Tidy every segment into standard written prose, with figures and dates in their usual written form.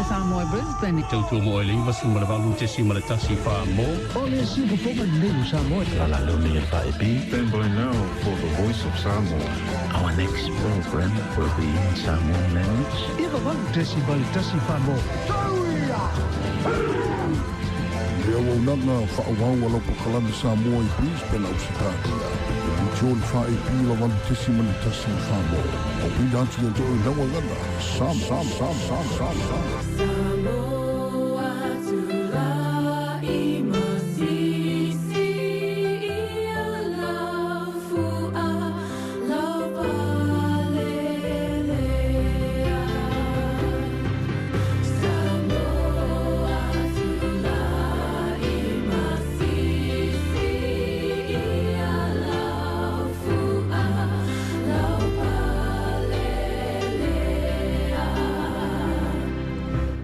Samoa Brisbane. Tautua mo le 98.1 mo. O le siufofoga lenei o Samoa. Lala leo nei 4AP. Stand by now for the voice of Samoa. Our next program will be in Samoan language. 98.1 Samoa. Le auaunaga faaauau a lau polokalame Samoa i Brisbane, Ausetalia. E leitioa le 4AP la 8.1 Samoa. Auina atu ia te oe lau gagana. Samoa, Samoa, Samoa, Samoa. Samoa tulai masisi ia lau fua lau palelea. Samoa tulai masisi ia lau fua lau palelea.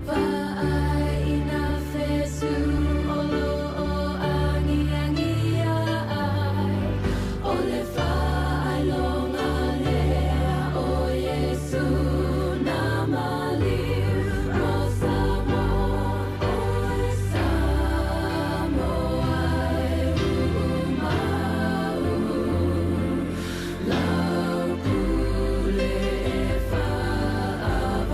Va'ai na fesu o lo o agi agi ai o le whailonga lea o Yesu na maliu mo Samoa o e Samoa e umau lau pule e whaavavau.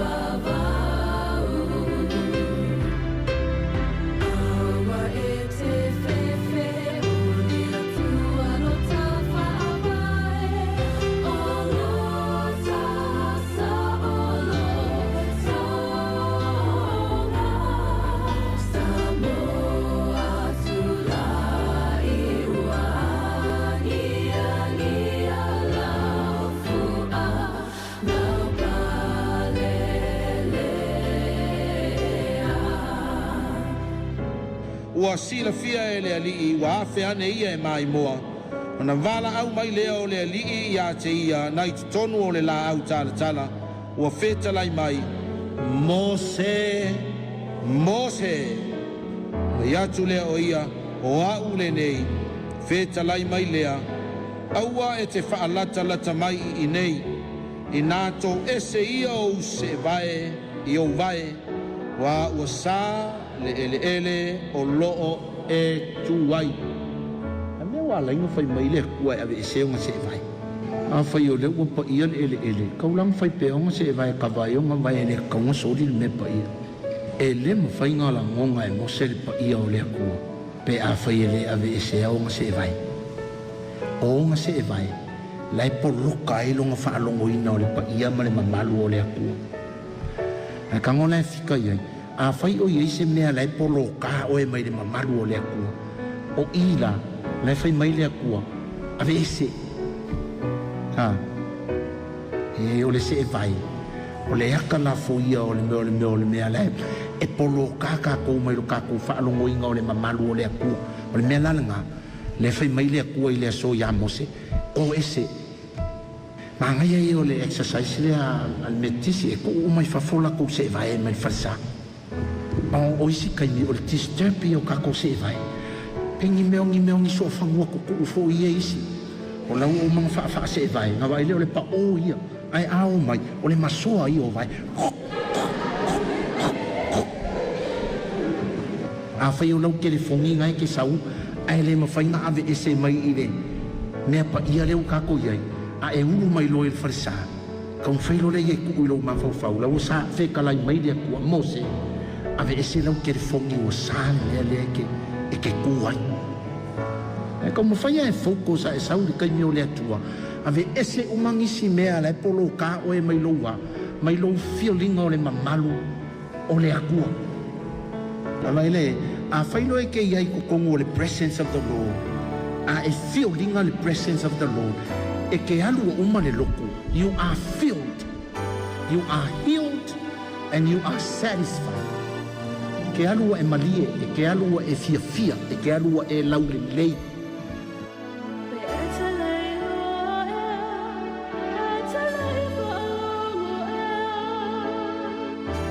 Aua e te fefe o le atua no ta whaavae o lo ta sa o lo tonga. Samoa tulai ua agi agi a lau fua lau palelea. Ua silafia e le alii ua afe ane ia e maimoa. Ona valaau mai lea o le alii ia te ia nai totonu o le laau talatala. Ua fetalai mai, Mose, Mose. Mai atu lea o ia, o au lenei, fetalai mai lea, aua e te faalatalata mai i nei, i nā tō ese ia o use vae, i o vae, wa ua sa le ele ele o loo e tu ai. A mea ua ala ai ona fai mai le Atua e aveese ona seevae. Afai o lea ua paia le eleele, taulaga fai pea ona seevae kava ai ona vae e le tatau ona soli le mea paia. E le mafai ona lagona e Mose le paia o le Atua pe afai e le aveesea ona seevae. O ona seevae, la e poloka ai lona faalogoina o le paia ma le mamalu o le Atua. Ae tago la e fika i ai, afai o i ai se mea la e poloka oe mai le mamalu o le Atua, o i la, la e fai mai le Atua, aveese. Ha. E o le seevae, o le aka lafoia o le mea o le mea o le mea la e poloka kākou mai lo kākou faalogoina o le mamalu o le Atua. O le mea la lena, le fai mai le Atua i le aso iā Mose, o ese. Magaia ia o le exercise lea a le Metotisi e tuu uma i fafo latou seevae mai le falesa. O isi taimi o le disturb ia o tatou seevae. Pe ni mea o ni mea o ni soofanua tutuu foi ia isi. O la ua uma ona faafaa seevae, na vaai lea o le paʻō ia, ae a o mai, o le masoa ia o vae. Afai o lau telefoni na e te sau, ae le mafai ona aveese mai i le mea paia lea ua tatou i ai, a e ulu mai loa i le falesa, taumafai loa lea ia e tuu i lou mafaufau, la ua sa fetalai mai le Atua, Mose, aveese lau telefoni ua sa le mea lea e te tu ai. Ae taumafai lava e focus a e sau i le taimi o le Atua, aveese uma nisi mea la e poloka oe mai lou a, mai lou feeling o le mamalu o le Atua. Lava le, afai loa e te i ai i totonu o le presence of the Lord, a e feelinga le presence of the Lord, e te alu o uma le loto, you are filled, you are healed and you are satisfied. Ke alu ua e malie, e ke alu ua e fiafia, e ke alu ua e laulelei. Pe e te lei loa ea, e te lei whaalogo ea.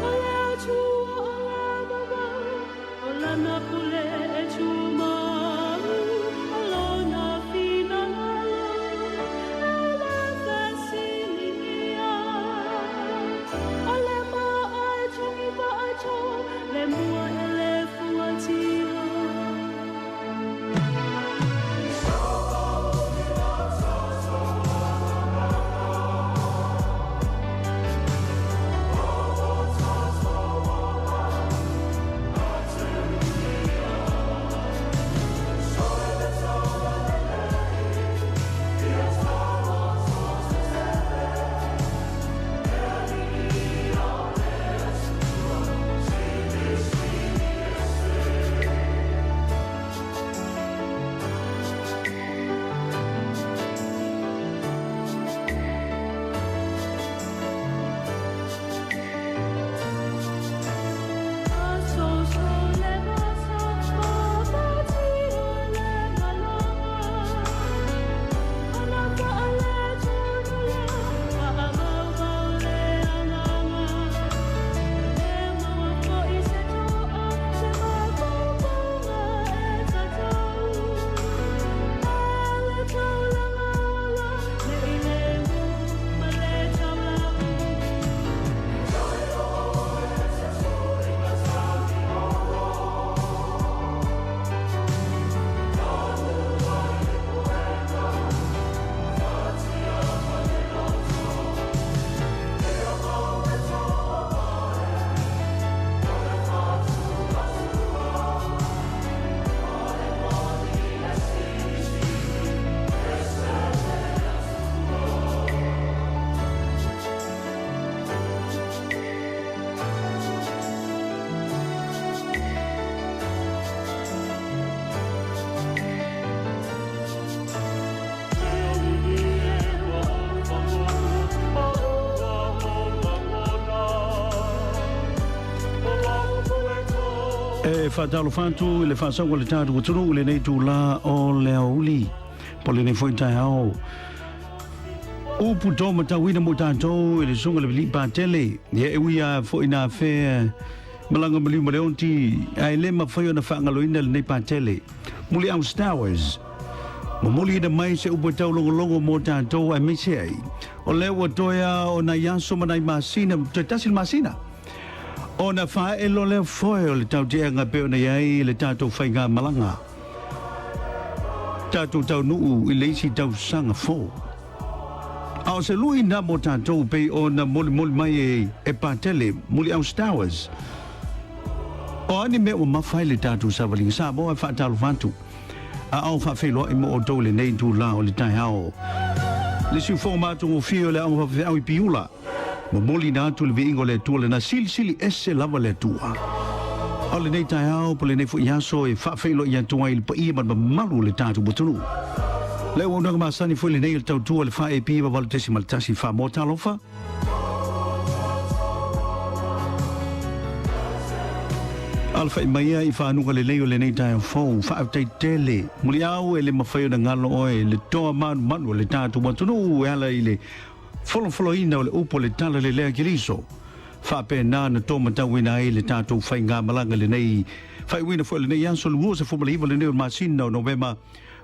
O le atua o le vavau, o lana pule e tumau, o lona finagalo, e le fesiligia. O le maa e togi pa a E faatalofa atu i le faasauga o le tatou atunuu i lenei itulā o le aoauli po o lenei foi taeao. Upu tō matauina mo tatou i le susuga i le Alii Patele, ia e ui lava foi ina afea malaga maliu ma le oti, ae le mafai ona faagaloina lenei Patele. Muliau Stowers, momoliina mai se upu e taulogologo mo tatou aemaise ai o lea ua toe lava o nai aso ma nai masina, toe tasi le masina, ona faaee loa lea foe o le tautiaga e pei ona i ai le tatou faigamalaga, tatou taunuu i le isi tausaga fou. A o se lui na mo tatou pei ona molimoli mai e Patele Muliau Stowers, O a ni mea ua mafa ai le tatou savaliga Samoa e faatalofa atu a ao faafeiloai mo outou i lenei itula o le taeao. Le siufogo matagofie o le aoga faafefeau i Piula, momoli na atu le viiga o le Atua lena silisili ese lava le Atua. A o lenei taeao po lenei foi aso e faafeiloai atu ai i le paia ma le mamalu o le tatou atunuu. Le auaunaga masani foi lenei o le tautua i le 4AP 8.1 Samoa Talofa. Alafai mai ia i fanuga lelei o lenei taeao fou, faafetai tele. Muliau e le mafai ona galo oe le toa manumanu o le tatou atunuu e ala i le folofoloina o le upu o le tala lelei a Keriso. Faapena na tōmatauina ai le tatou faigamalaga i lenei faaiuina foi o lenei aso 29 lenei o le masina o Novema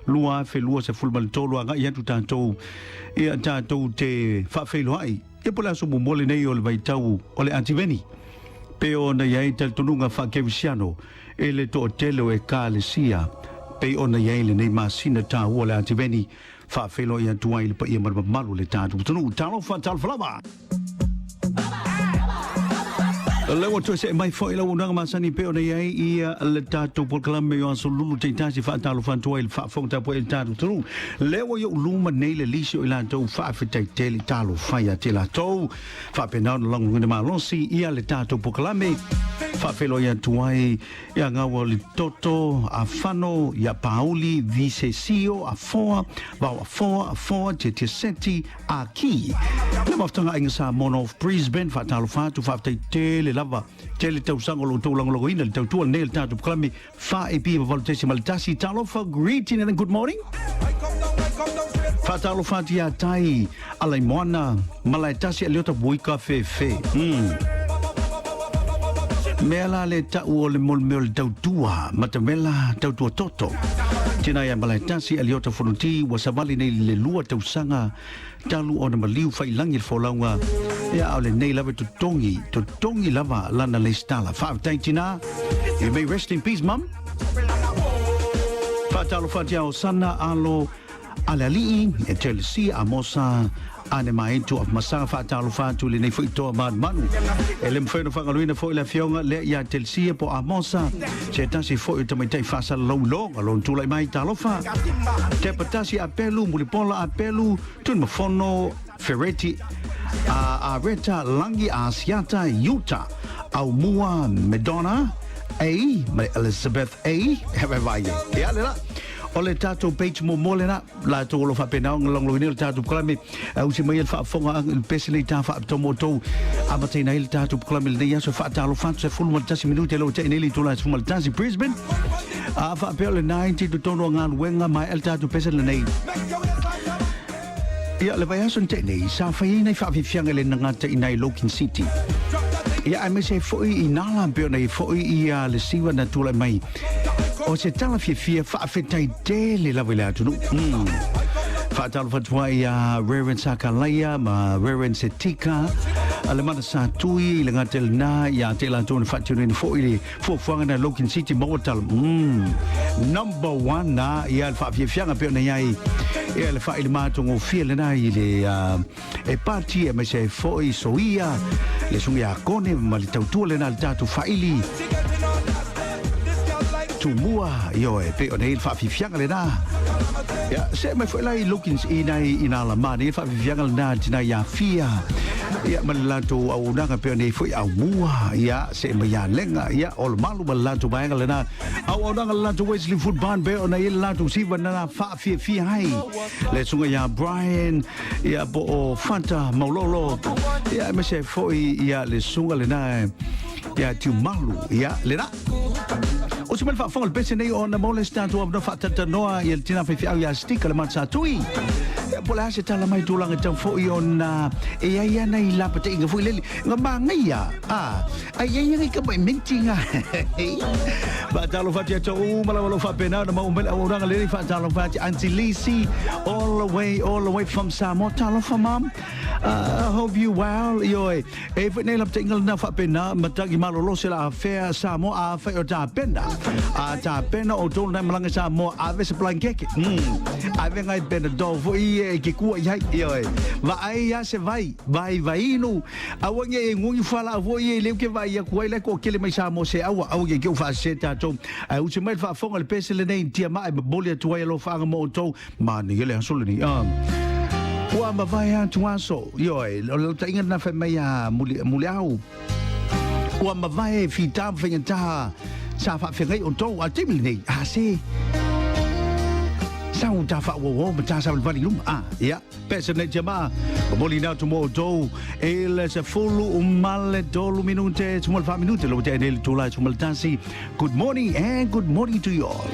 2023 agai atu tatou ia tatou te faafeiloai ia po o le aso muamua lenei o le vaitau o le Ativeni pei ona i ai talitonuga faakerisiano i le toatele o Ekalesia pei ona i ai lenei masina taua o le Ativeni faafeiloai atu ai i le paia ma le mamalu o le tatou atunuu. Talofa, talofa lava! Lea ua toe see mai foi lau auaunaga masani pei ona i ai ia le tatou polokalame o aso lulu taitasi faatalofa atu ai i le faafofoga tapuai i le tatou atunuu. Lea ua i ou luma nei le lisi o i latou faafetai tele talofa ia te latou faapena ona lagolagoina malosi ia le tatou polokalame faafeiloai atu ai ia gaua le toto a Fano ia Pauli Visesio Afoa Vao Afoa Afoa Tietie Seti A ki le mafutaga aiga Samoa North Brisbane, faatalofa atu, faafetai tele lava, tele tausaga o lo outou lagolagoina le tautua lenei o le tatou polokalame 4AP 8.1. Talofa, greeting and good morning. Faatalofa atu ia Tai Alaimoana, Malaetasi Aliota Buika Fefe. Mea la le tau o le mea o le tautua, matamela, tautua toto. Tēnā ia Malaetasi Aliota Fonoti, ua savali nei le lua tausaga talu ona maliu failangi le folauga, ia a o lenei lava e totogi, totogi lava lana lesitala. Faafetai tinā. You may rest in peace, mum. Faatalofa atu ia Osana Alo a le Alii, e Chelsea Amosa Ane Maetu of Masaga faatalofa atu i lenei foi toa manumanu. E le mafai ona faagaloina foi le afioga lea ia Chelsea po Amosa, se tasi foi o tamaitai faasalalau loga lona tulai mai talofa. Tepatasi Apelu, Mulipola Apelu, Tuimafono Fereti, a Areta Langi Asiata Utah, Aumua Medona A, ma Elizabeth A, he vai e. Ia le la. O le tatou page muamua lena, latou o lo o faapena ona lagolagoina le tatou polokalame, ausi mai le faafofoga i le pese nei ta faapitoa mo outou, amataina ai le tatou polokalame i lenei aso e faatalofa atu 11 minute lea ua tea nei le itula 11 Brisbane. A faapea o lena i totonu o galuega maea le tatou pese lenei. Ia, le vaiaso na tea nei, sa fai ai nai faafiafiaga i le nagata i nai Logan City. Ia, aemaise ai foi i Nala, pei ona i ai foi ia le siva na tulai mai. O se tala fiafia faafetai tele lava i le atunuu. Faatalofa atu ai ia Reverend Sakalaia ma Reverend Setika, a le mana sa tui i le gata i lena, ia te latou na faatinoina foi le fuafuaga na Logan City maua tala. Number one na ia le faafiafiaga pei ona i ai ia le faaili matagofie lena i le e pati aemaise ai foi soia le susuga ia Kone ma le tautua lena le tatou faaili tumua ioe pei ona i ai le faafiafiaga lena. Ia see mai foi la i Logan i nai i nā lama nei le faafiafiaga lena tina ia Fia ia ma le latou auaunaga pei ona i ai foi Aumua ia see mai ia Lega ia o le malu ma le latou vaega lena auaunaga le latou Wesley Food Barn pei ona i ai le latou siva na faafiafia ai le susuga ia Brian ia po o Fata Maulolo ia aemaise ai foi ia le susuga lena ia Tiumalu ia lena. Usi mai le faafofoga i le pese nei ona mo le isi tatou avanoa faatalatalanoa i le tina faifeau ia Stika le Matasatui. Ia, po o le a se tala mai tulaga tau foi ona e i ai ana i lapataiga foi lele. Nga manaia, a, ai ai ai ka mai menti nga. Faatalofa atu ia te uma lava o lo o faapena ona maua mai le auaunaga lelei. Faatalofa atu Aunty Lisi, all the way from Samoa. Talofa, mom. I hope you well. Ioe, e foi nei lapataiga lena faapena, matagi malolo se la afea Samoa a fai o tapena. A tapena o tōna malanga Samoa, ave se blankeke. Ave ngai pena tō foi e ke kua i hai. Ioe, va ai a se vai, vai vainu. Aua nge e ngungi whala foi e leu ke vai aku ai le ko kele mai Samoa se aua. Aua nge ke u whaase tātou. Ai usi mai le faafofoga le pese lenei tia maa e momoli atu ai alofaga mo outou. Manaia le aso lenei. Ua mavae atu aso. Ioe, o le tainga na fai mai a Muliau. Ua mavae fita ma faigata sa faafeagai outou a le taimi lenei. A se sa u ta faauauau ma ta savalivali i luma. A, ia, pese nei tia maa. Momoli ina atu mo outou i le 13 minute, 14 minute, lo te nei le tula 11. Good morning and good morning to you all.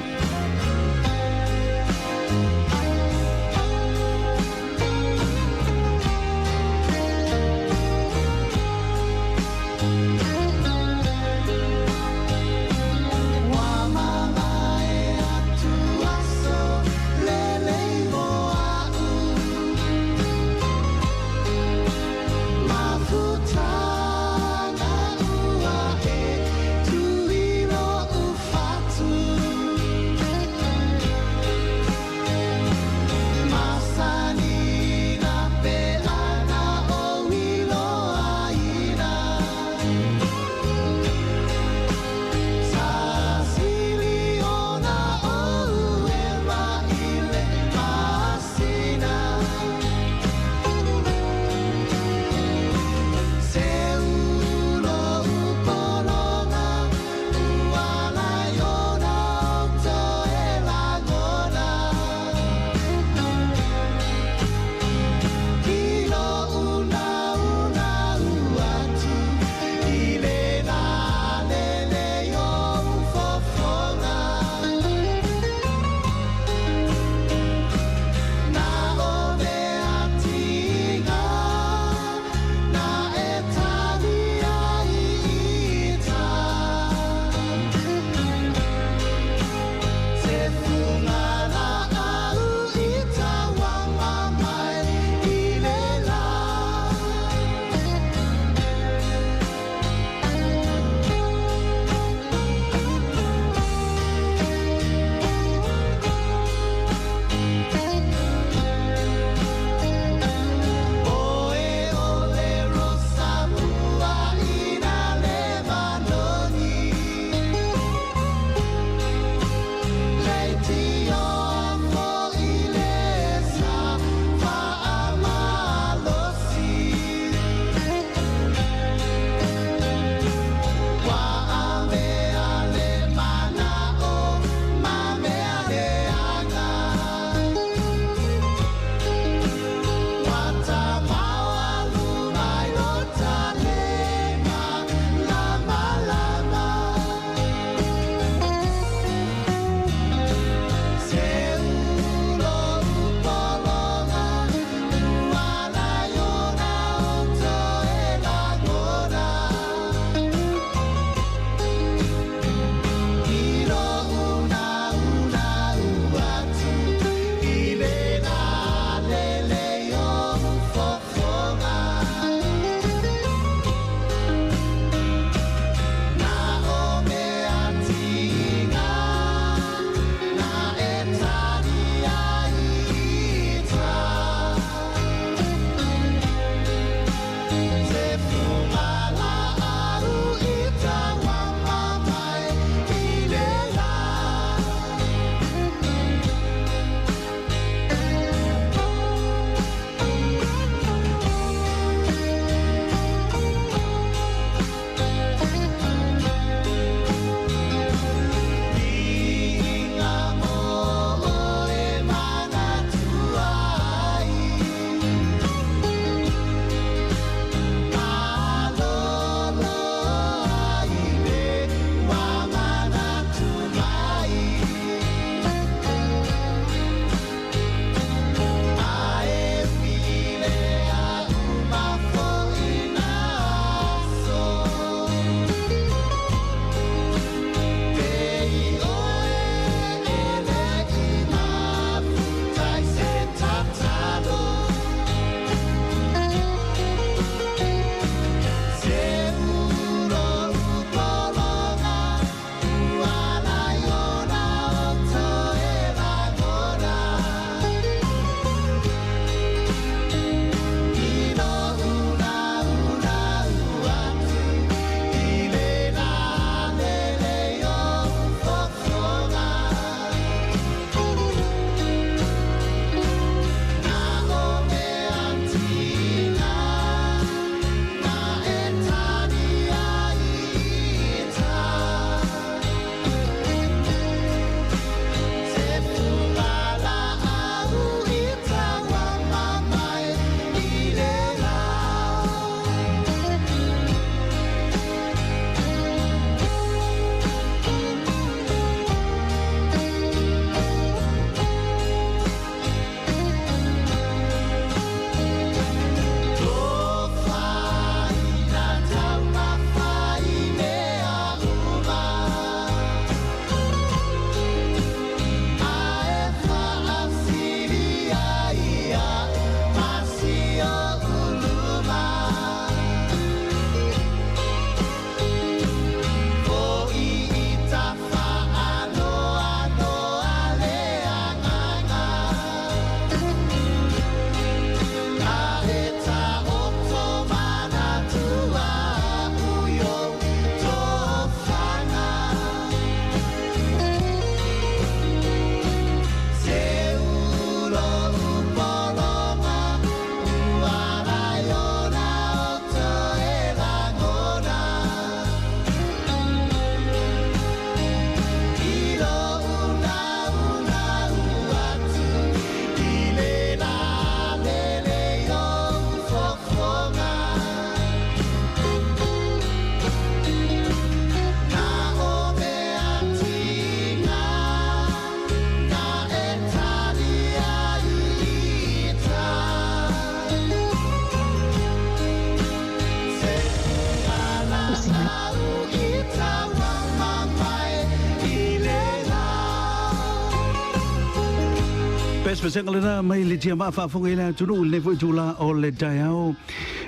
Pesepesega lena mai le tia maa faafofoga i le atunuu i lenei foi itula o le taeao.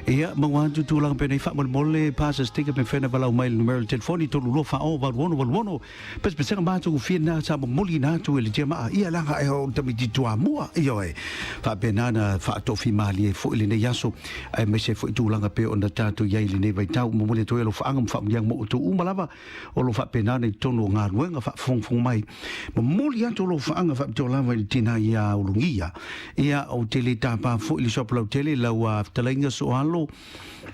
Ia, maua atu tulaga penei faamolemole, pasa sticker pe mafai ona valaau mai i le numera o le telefoni 32 40 86 86. Pesepesega ma atogofie lena sa momoliina atu e le tia maa, ia leaga e o le tamaitiiti Toamua, ioe. Faapena ona faatofimalie ai foi lenei aso, aemaise ai foi tulaga pei ona tatou i ai i lenei vaitau. Momoli atu ai alofaaga ma faamanuiaga mo outou uma lava o lo o faapena ona i totonu o galuega faafogafoga mai. Momoli atu alofaaga faapitoa lava i le tina ia Ulugia. Ia, ou te le tapa foi i le suafa lautele i lau fetalaiga Soalo,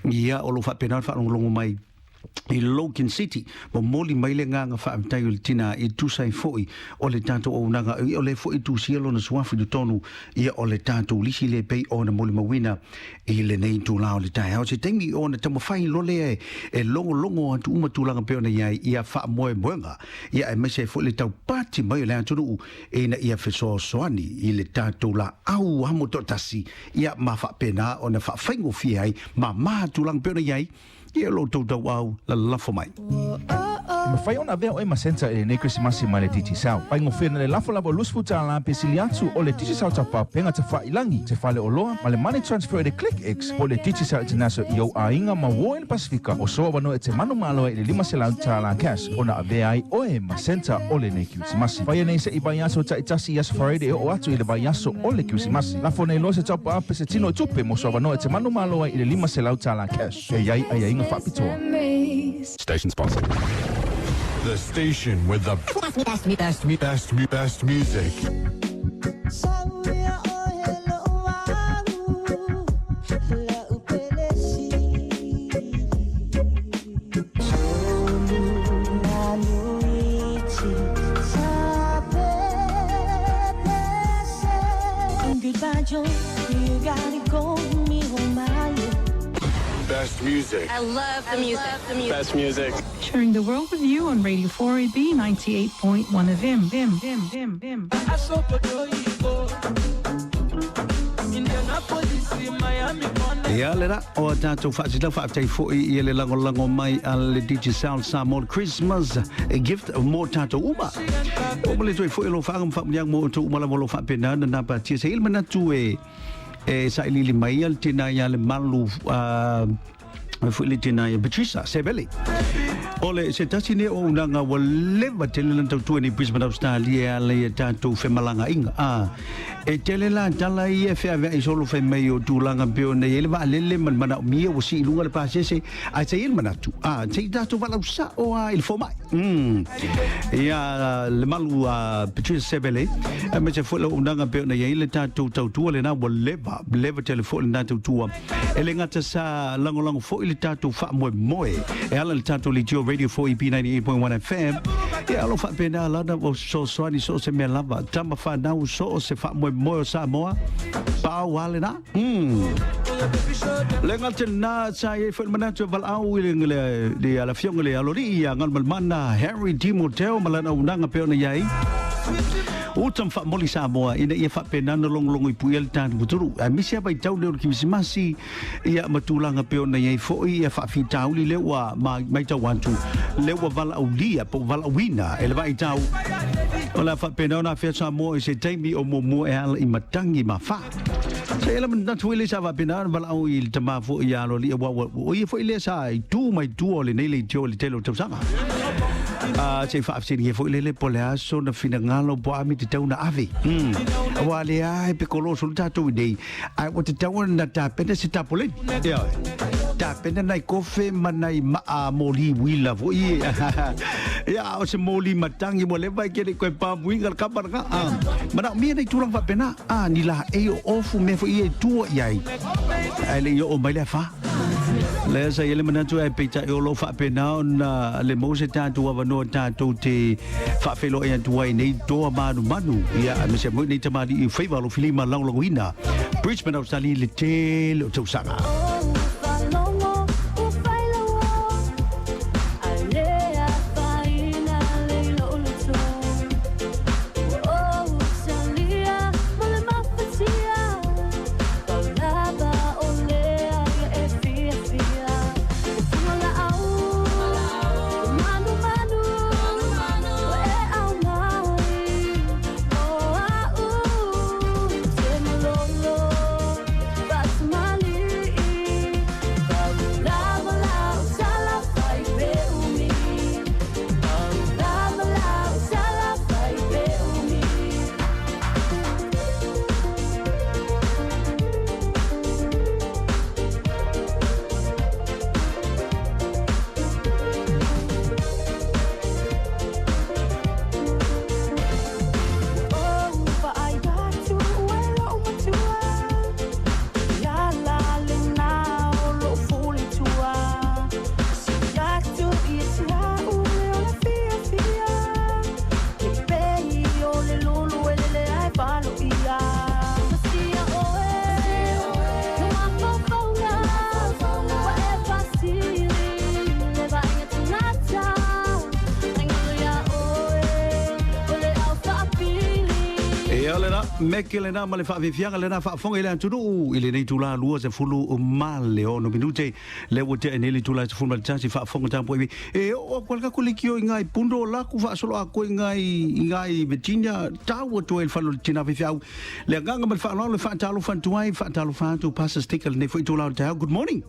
ia, o lo o faapena ona faalogologo mai i Logan City. Momoli mai le agaga faafetai o le tina e tusa ai foi o le tatou auaunaga, ia o lea foi e tusia lona suafa i totonu ia o le tatou lisi lea e pei ona molimauina i lenei itula o le taeao. Se taimi ona taumafai loa lea e logologo atu uma tulaga pei ona i ai ia faamoemoega, ia aemaise ai foi le taupati mai o le atunuu ina ia fesoasoani i le tatou laau amo toatasi, ia ma faapena ona faafaigofie ai ma ma tulaga pei ona i ai ia lo outou tauau lalafo mai. E mafai ona avea oe ma Santa i lenei Kerisimasi mai le Digicel. Faigofie na le lafo lava o $20 pe sili atu o le Digicel Top-Up, pega tafailagi, se fale oloa, ma le money transfer i le KlickEx po o le Digicel International i ou aiga ma uo i le Pasifika o sou avanoa e te manumalo ai i le $500 cash ona avea ai oe ma Santa o lenei Kerisimasi. Faia nei se'i vaiaso taitasi i Aso Faraile e oo atu i le vaiaso o le Kerisimasi. Lafo nei loa se top-up pe se tino i tupe mo sou avanoa e te manumalo ai i le $500 cash. E i ai aiaiga faapitoa. Station sponsor. The station with the best, best, best, best music. Best music. I love the music. The music. Best music. Sharing the world with you on Radio 4AB 98.1 FM. M, M, M, M. Ia le la, o a tātou faasilau faafetai foi i le lagolago mai a le Digicel Samoa Christmas gift mo tātou uma. O male toe foi lo whaanga mwhaamunianga mo outou uma lava o lo faapena na nā patia. Se i le manatu e e sailiili mai a le tēnā ia le malu foi le tēnā ia Patricia Sebele. O le se tasi nei o auaunaga ua leva tele lana tautua nei Brisbane Australia e ala i a tatou femalagaaiga. A e tele la tala ia e feaveai solo fai mai o tulaga pei ona i ai le vaalele ma le manaomia ua sii i luga le pasese ae sa i ai le manatu a se i tatou valausao a i le fomai. Mm. Ia le malu a Patricia Sebele aemaise foi le auaunaga pei ona i ai le tatou tautua lena ua leva leva tele foi lena tautua. E le gata sa lagolago foi le tatou faamoemoe e ala i le tatou leitio Radio 4 EP 98.1 FM. Ia, o lo o faapena lana ua fesoasoani so o se mea lava. Tama fanau so o se faamoemoe o Samoa, pau lava lena. Mm. Le gata lena sa i ai foi le manatu e valaau i le, le, le, le afioga i le Aloalii ia Galumalemana Harry Timoteo ma lana auaunaga pei ona i ai. Uta ma faamoli Samoa ina ia faapena ona logologo i puia le tatou atunuu. Aemaise lava i tau lea o le Kerisimasi ia ma tulaga pei ona i ai foi ia faafitauli lea ua matau atu lea ua valaaulia po o valaauina e le vaitau. O le a faapena ona afea Samoa i se taimi o muamua e ala i matagi ma fa. Sa ia la manatu foi lea sa faapena ona valaau i le tama foi ia Aloalii aua ua o ia foi lea sa i tu mai tua o lenei leitio i le tele o tausaga. A se i faafesiligia foi lele po o le a sona finagalo po o a mea tatau ona ave. Mm. Aua lea e pekolo solo tatou i nei, ae ua tatau ona tapena se tapoleni. Ioe. Tapena nai kofe ma nai maa moli uila foi. Ia, a o se moli matangi ua leva e ke le koe pamuiga le kapa lena. Ah, manaomia nai tulaga faapena. A, ni laei o ofu mea foi ia e tua i ai. Ae le i oo mai le afa. Lea sa i ai le manatu ae peitai o lo o faapena ona le maua se tatou avanoa tatou te faafeiloai atu ai nei toa manumanu. Ia, aemaise foi nei tamalii o faiva alofilima lagolagoina Brisbane Australia i le tele o tausaga. Ia lena, meke lena ma le faafiafiaga lena faafofoga i le atunuu i lenei itula 26 minute lea ua tea nei le itula e 11 faafofoga tapuai mai. E oo atu lava le tatou leitio i ina i Pundo o la atu faasolo atoa i ina i ina i Virginia tau atu ai i le fale o le tina faifeau. Le agaga ma le faaaloalo e faatalofa atu ai, faatalofa atu Pastor Sticker i lenei foi itula o le taeao. Good morning.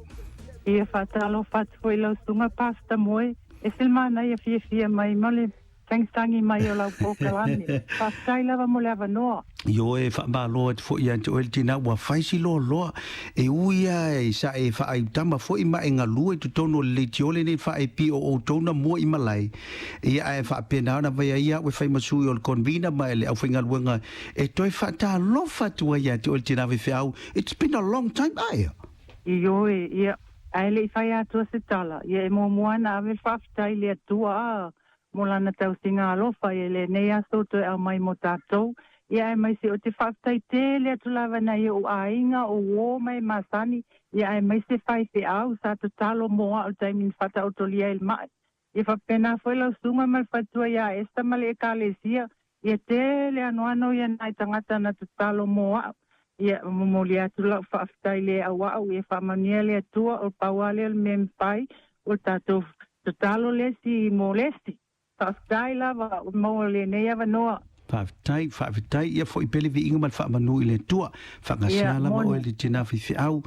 Ia faatalofa atu foi i lau susuga Pastor Moe. Ese le manaia fiafia mai ma le Tagitagi mai o lau polokalame. Faafetai lava mo le avanoa. Ioe, faamalo atu foi ia te oe le tina ua fai si loaloa. E ui a i sa e faaaitama foi ma e galue i totonu o le leitio lenei faaepi o outou na mua i malae. Ia ae faapena ona vaia ia au e fai ma sui o le convener ma le aufaigaluega e toe faatalofa atu ai ia te oe le tina faifeau. It's been a long time ae. Ioe, ia, ae le i fai atoa se tala, ia e muamua ona ave le faafetai i le Atua a mo lana tausiga alofa i lenei aso toe aumai mo tatou, ia aemaise ou te faafetai tele atu lava nai ou aiga, o uo ma e masani, ia aemaise faifeau sa tatalo mo a'u i le taimi na faataotolia ai le ma'i. Ia faapena foi lau susuga ma le faletua ia Esther ma le Ekalesia, ia tele anoano ia nai tagata na tatalo mo a'u. Ia momoli atu la'u faafetai le aua'u, ia faamanuia le Atua, o le pau lava lea o le mea e mafai, o le tatou Tatalo le isi mo le isi. Faafetai lava mo lenei avanoa. Faafetai, faafetai, ia foi pea le viiga ma le faamanu i le Atua. Faagasia lava oe le tina faifeau.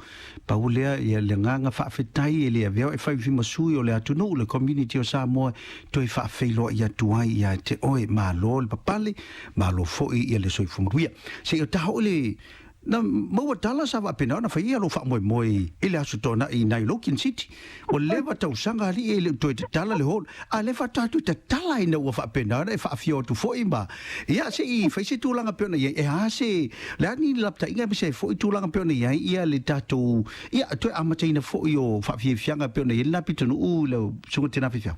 Pau lea, ia le agaga faafetai e le avea oe e fai ma sui o le atunuu, le community o Samoa, toe faafeiloai atu ai ia te oe. Malo le papale, malo foi ia le soifua manuia. Se i o ta hoi le Na maua tala sa faapena ona fai ia lou faamoemoe i le Aso Toonai i nai Logan City. Ua leva tausaga alii e le o toe tatala le hall, a lea faatoa toe tatala ina ua faapena ona e faafio atu foi ma ia se i fai se tulaga pei ona i ai. E a se, le a ni lapataiga aemaise ai foi tulaga pei ona i ai ia le tatou ia toe amataina foi o faafiafiaga pei ona i ai lena pitonuu i lau Susuga Tina Faifeau.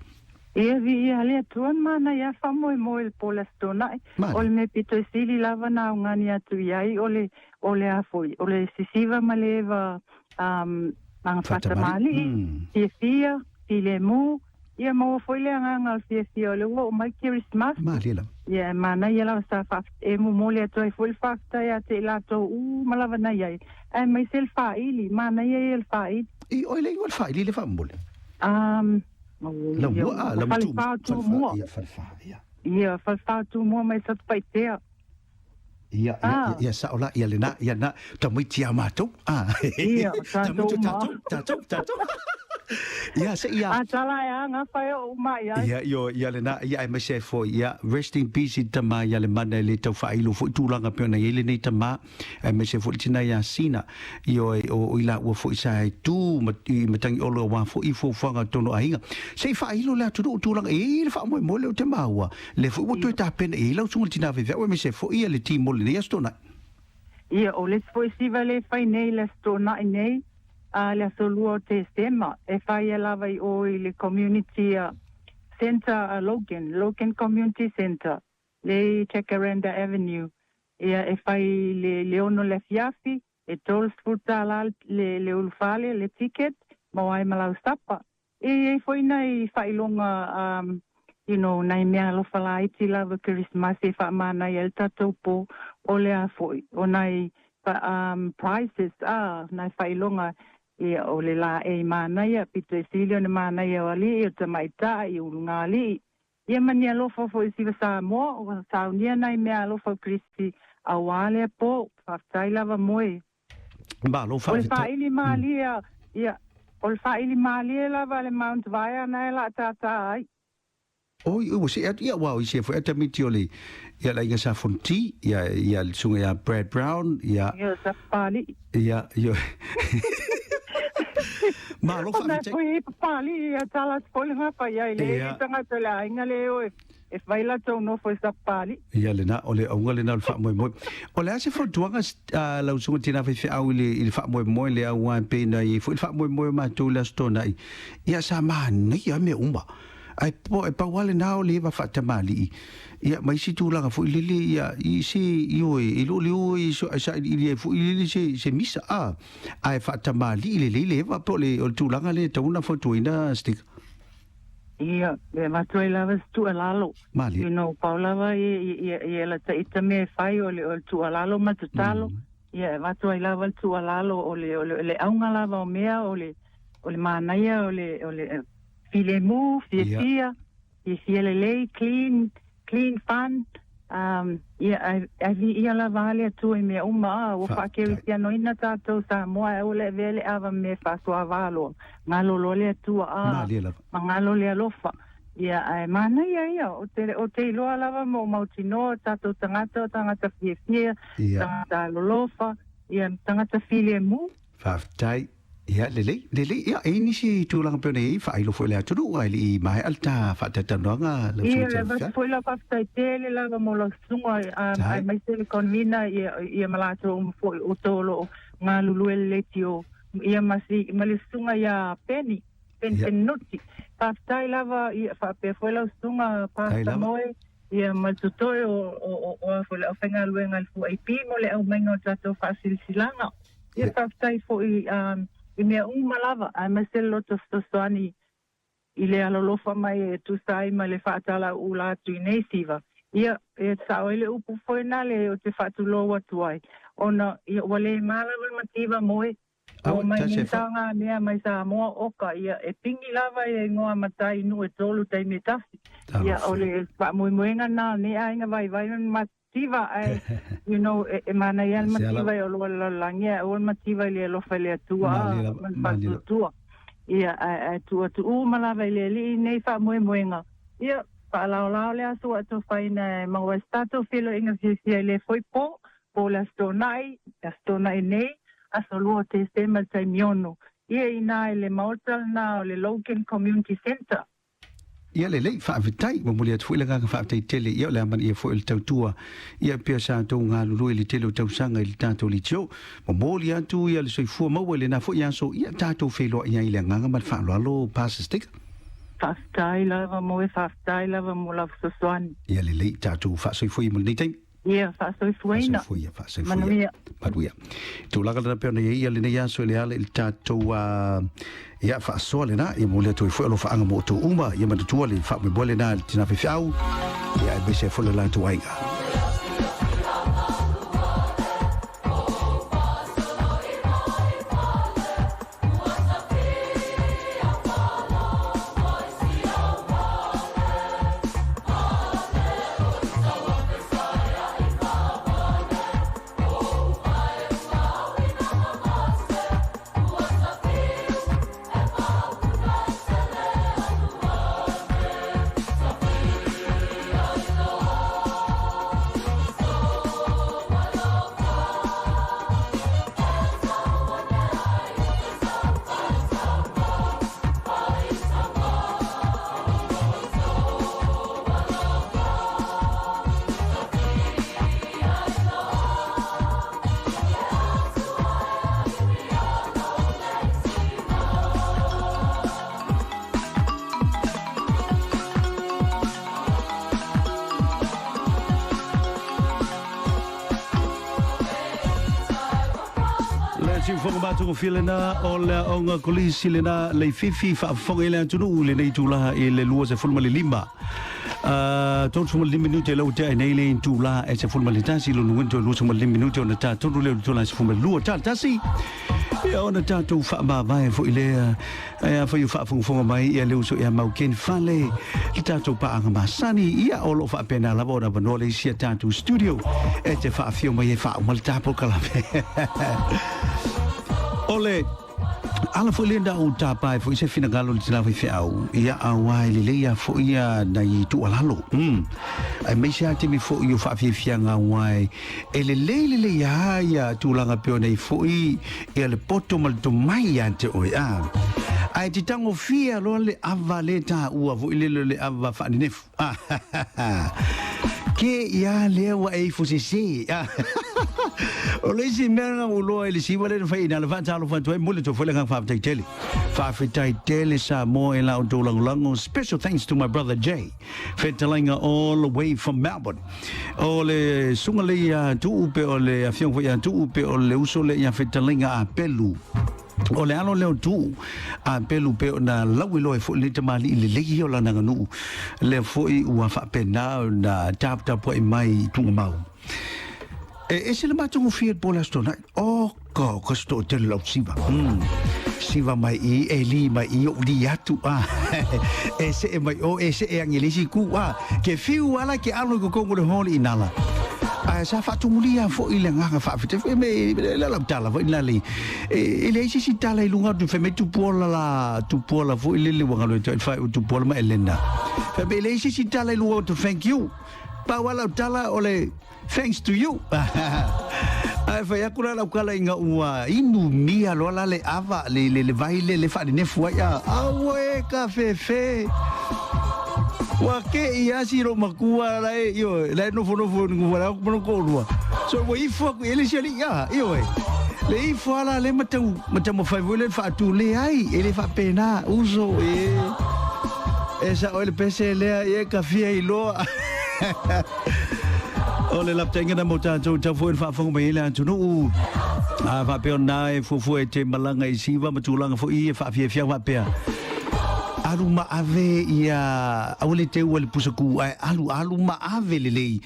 Ia viia le Atua na manaia faamoemoe i le po o le Aso Toonai. O le mea pito e sili lava na augani atu i ai o le, o le a foi, o le sisiva ma le eva um, magafatamali'i, fiafia, filemu, ia maua foi le agaga o le fiafia o le ua oo mai Kerisimasi. Malie lava. Ia e manaia lava sa faa, e momoli atu ai foi le faafetai ia te i latou uma lava na i ai, aemaise le faili, manaia ia le faili. I oe le igoa le faili le faamomoli? Um, Lau mua, ah, lau Falefā Tumua. Ia, Falefā, ia. Ia, Falefā Tumua mai Satupaitea. Ia, ia, ia, sao la, ia lena, ia na, tamaiti a mātou. Ah. Ia, tātou uma. Tātou, tātou, tātou. Ia, se ia. A tala e a ngā whai o uma ia. Ia, io, ia lena, ia e maise foi, ia, rest in peace i tama, ia le mana e le tau whailo foi tūlanga pe ona i le nei tama. Aemaise foi le tina iā Sina, ioe, o i lāua foi sa e tū ma, i Matagiolo aua foi i fuafuaga o tonu aiga. Se i faailo le atunuu tulaga e i ai le faamoemoe lea o te māua, lea foi ua toe tapena i ai lau susuga le tina faifeau aemaise foi ia le team mo lenei Aso Toonai. Ia, o le isi foi siva lea e fai nei i le Aso Toonai nei, a le aso 2 o Tesema, e fai ia lava i o i le Community Centre a Logan, Logan Community Centre. Le Jacaranda Avenue, ia e fai le le ono le afiafi, e 30 tala le le ulufale, le ticket, maua ai ma lau sapa. E i ai foi nai faailoga um you know, nai mea alofa laiti lava Kerisimasi e faamanaia ai le tatou po, o le a foi, o nai um prizes ah, nai faailoga ia o le laei manaia, pito e sili ona manaia o alii, o tamaitai, o ulugalii, Ia ma ni alofa foi i siva Samoa ua saunia nai mea alofa o Kirisi auā lea po, faafetai lava moe. Malo O le faafetai. faaili malie a, ia, o le faaili malie lava a le Mount Vaea na e laatātā ai. Oi, ua see atu, ia, ua o isi foi tamiti o le, ia le aiga sa Fonti, ia, ia le susuga ia Brad Brown, ia. Ia, sa Papali'i. Ia, ia. Malo Ona faafetai. foi e Papali'i ia tala atu foi le gafa i ai le Ia. tagata o le aiga le o e fai latou nofo i sa Papali'i. Ia lena, o le auga lena o le faamoemoe. O le a se fautuaga a lau susuga tina faifeau i le, i le faamoemoe lea aua e pei ona i ai foi le faamoemoe o matou i le Aso Toonai, ia sa manaia lava mea uma. Ae po, e pau lava lena o le eva faatamalii, ia ma isi tulaga foi lele, ia, i se, ioe, e le o le o e sailiili ai foi lele se, se misa, a, ae faatamalii lelei le eva, po o le, o le tulaga lea e tatau ona fautuaina Stika. Ia, e avatu ai lava se tuualalo. Malie. You know, pau lava ia, ia, ia la ita mea e fai o le, o le tuualalo ma tatalo. Ia, e avatu ai lava le tuualalo o le, o le, le auga lava o mea, o le, o le manaia, o le, o le filemu, fiafia, fiafia lelei, clean, clean fun. Ia, ae, ae viia lava le Atua i mea uma, a, ua faakerisianoina tatou Samoa, ae aua le avea le ava ma mea faasoava loa. Galo loa le Atua, a, Malie lava. ma galo le alofa. Ia, ae manaia ia, o te, o te iloa lava ma o mautinoa o tatou tagata, o tagata fiafia, tagata alolofa, ia, tagata filemu. Faafetai. Ia, lelei, lelei. Ia, e i ai nisi tulaga pei ona i ai, faailo foi i le atunuu, ae le i maea le ta faatalatalanoaga lau Ia, Susuga e avatu Taufiaga. foi lau faafetai tele lava mo lau susuga, aemaise le convener, ia, ia ma latou uma foi o outou o lo o galulue i le leitio, ia ma si, ma le susuga ia Penny, Penny Penuti. Faafetai lava, ia, faapea foi lau susuga Faafetai Pastor lava. Moe, ia ma le totoe o, o, o, o a foi le aufaigaluega a le 4AP mo le aumaiga o tatou faasilasilaga. Ia faafetai foi i mea uma lava, aemaise le loto fesoasoani i le alolofa mai e tusa ai ma le faatalaauula atu i nei siva. Ia, e sao ai le upu foi nale ou te faatulou atu ai, ona ia ua le ma lava le mativa moe, Ua mai nei sa mea mai Samoa oka ia e pingi lava ia igoa matai i nuu e tolu taimi e tasi. Ia o le faamoemoega na o nei aiga vaivai ma mativa ae you know e manaia le mativa e oloa le lalolagi ae aua le mativa i le alofa i le Atua ma le faatuatua. Ia ae tuu atu uma lava i le Alii nei faamoemoega. Ia faalaolao le aso ua atofaina e maua ai se tatou feiloaiga fiafia i lea foi po po o le Aso Toonai, Aso Toonai nei, aso 2 o Tesema i le taimi 6. Ia inā i le maota lena o le Logan Community Centre. Ia lelei, faafetai. Momoli atu foi le agaga faafetai tele ia o le amanaia foi o le tautua ia pea sa outou galulue i le tele o tausaga i le tatou leitio. Momoli atu ia le soifua maua i lena foi aso ia tatou feiloai ai i le agaga ma le faaaloalo Pastor Sticker. Faafetai lava Moe, faafetai lava mo lau fesoasoani. Ia lelei, tatou faasoifua ia mo lenei taimi. Ia, faasoifuaina. Faasoifuaia, faasoifuaia. Manuia. Manuia. Tulaga lena pei ona i ai ia lenei aso i le ala i le tatou ia faasoa lena, ia momoli atu ai foi alofaaga mo outou uma, ia manatua le faamoemoe lena i le tina faifeau, ia aemaise ai foi le latou aiga. Le siufoga matagofie lena o le aoga kolisi lena Leififi faafofoga i le atunuu i lenei itula i le 25. 35 minute lau tea nei le itula e 11 lona uiga toe 25 minute ona tatonu lea o le itula e 12 tala tasi. Ia ona tatou faamavae foi lea. Ae afai o faafogafoga mai ia le uso ia Maukeni Fale, le tatou paaga masani, ia o lo o faapena lava ona avanoa le isi a tatou studio e te faafio mai e faauma le ta polokalame. O le ala foi lea na ou tapa ai foi se finagalo i le tina faifeau, ia auā e lelei lava foi ia nai tuualalo. Aemaise lava taimi foi o faafiafiaga auā e lelei lelei lava ia tulaga pei ona i ai foi ia le poto ma le tomai ia te oe a. Ae te tagofia loa le ava le taua foi lele o le ava faanenefu. Ke ia lea ua e ifo sese. O le isi mea na ou iloa i le siva lea na fai ina le faatalofa atu ai, momoli atu ai foi le agaga faafetai tele. Faafetai tele Samoa i la outou lagolago. Special thanks to my brother Jay. Fetalaiga all the way from Melbourne. O le susuga lea ia Tuu pe o le afioga foi ia Tuu pe o le uso lea ia Fetalaiga Apelu. O le alo lea o Tuuu a pelu pei ona lauiloa ai foi lenei tamalii lelei ia o lana aganuu, lea foi ua faapena ona taputapuai mai i tuugamau. E ese le matagofie i le po o le Aso Toonai. Oka, o ka se toatele lau siva. Siva mai i, e li mai i, ou li atu. Ah. E see mai o, e see angi le isi ku. Ah. Ke fiu ala ke alo i kokongo le holi i nala. Ae sa faatumulia foi le agaga faafetai foi me le lau tala foi na le e leai se isi tala i luga atu fai mai Tupuola la Tupuola foi lele ua galue atu ai le faaiu Tupuola ma Elena fai mai e leai se isi tala i luga atu thank you pau a lau tala o le thanks to you ae fai atu la lau tala ina ua inu mia loa la le ava le le le vai le le faanenefu ai a auē ka fefe ua ke i asi ro makua la e io la e nofonofo ni ngua la ko ko lua so ua ifo aku ele si ali a io e le ifo ala le matau matau mafai foi le faatu le ai e le faapena uso e e sa o le pese lea e ka fia iloa O le laputainga na mo tātou tau foi le faafofoga mai ai le atunuu. A faapea ona e fuafua e te malaga i Siva ma tulaga foi e faafiafia faapea. Alu ma ave ia aua le teua le pusa ku ae alu alu ma ave lelei.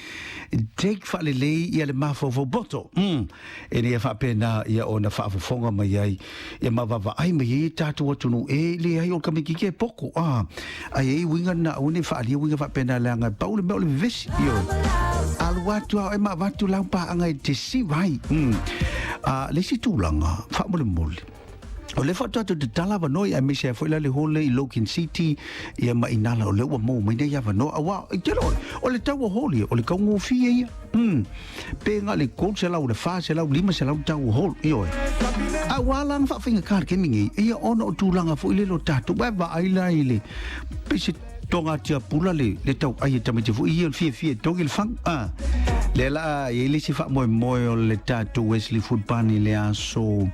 Take faalelei ia le mafaufau poto. Ina ia faapena ia ona faafofoga mai ai ia ma vaavaai mai ai e tatou atunuu e leai o le kamikiki e poko a ai ai uiga na aua nei faaalia uiga faapena leaga e pau le mea o le vevesi ioe alu atu a e ma avatu lau paaga e te siva ai a le isi tulaga faamolemole O lea faatoa toe tatala avanoa i aemaise ai foi la le hole i Logan City ia ma Inala o lea ua maua mai nei avanoa aua i tele o o le tau o hole o le taugofie ia. Pe na o le 300 le 400 500 tau o hole ioe. A ua ala ona faafaigata le taimi nei ia ona o tulaga foi lele o tatou ae vaai la i le pei se toga tiapula le le tau ai e tamaiti foi ia o le fiafia e togi le fagu a lea la i ai le isi faamoemoe o le tatou Wesley Food Barn i le aso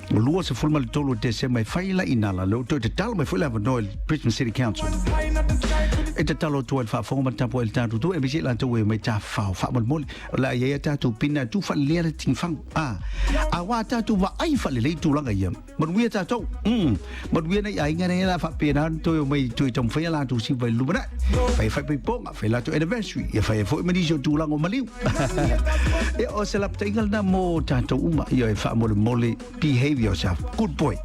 23 o Tesema e fai la inala le toe tatalo mai foi le avanoa i le Brisbane City Council e tatalo atu ai le faafofoga ma le tapuai i le tatou tu e aemaise i latou e mai tafafao faamolemole o le a i ai a tatou pina tu faalelea le tigifau a aua tatou vaai faalelei tulaga ia manuia tatou manuia nei aiga nei la faapena ona toe omai toe taumafai a latou siva i le lumanai fai fai paipoga fai latou anniversary ia fai ai foi ma nisi o tulaga o maliu ia o se lapataiga lena mo tatou uma ia e faamolemole behave yourself good boy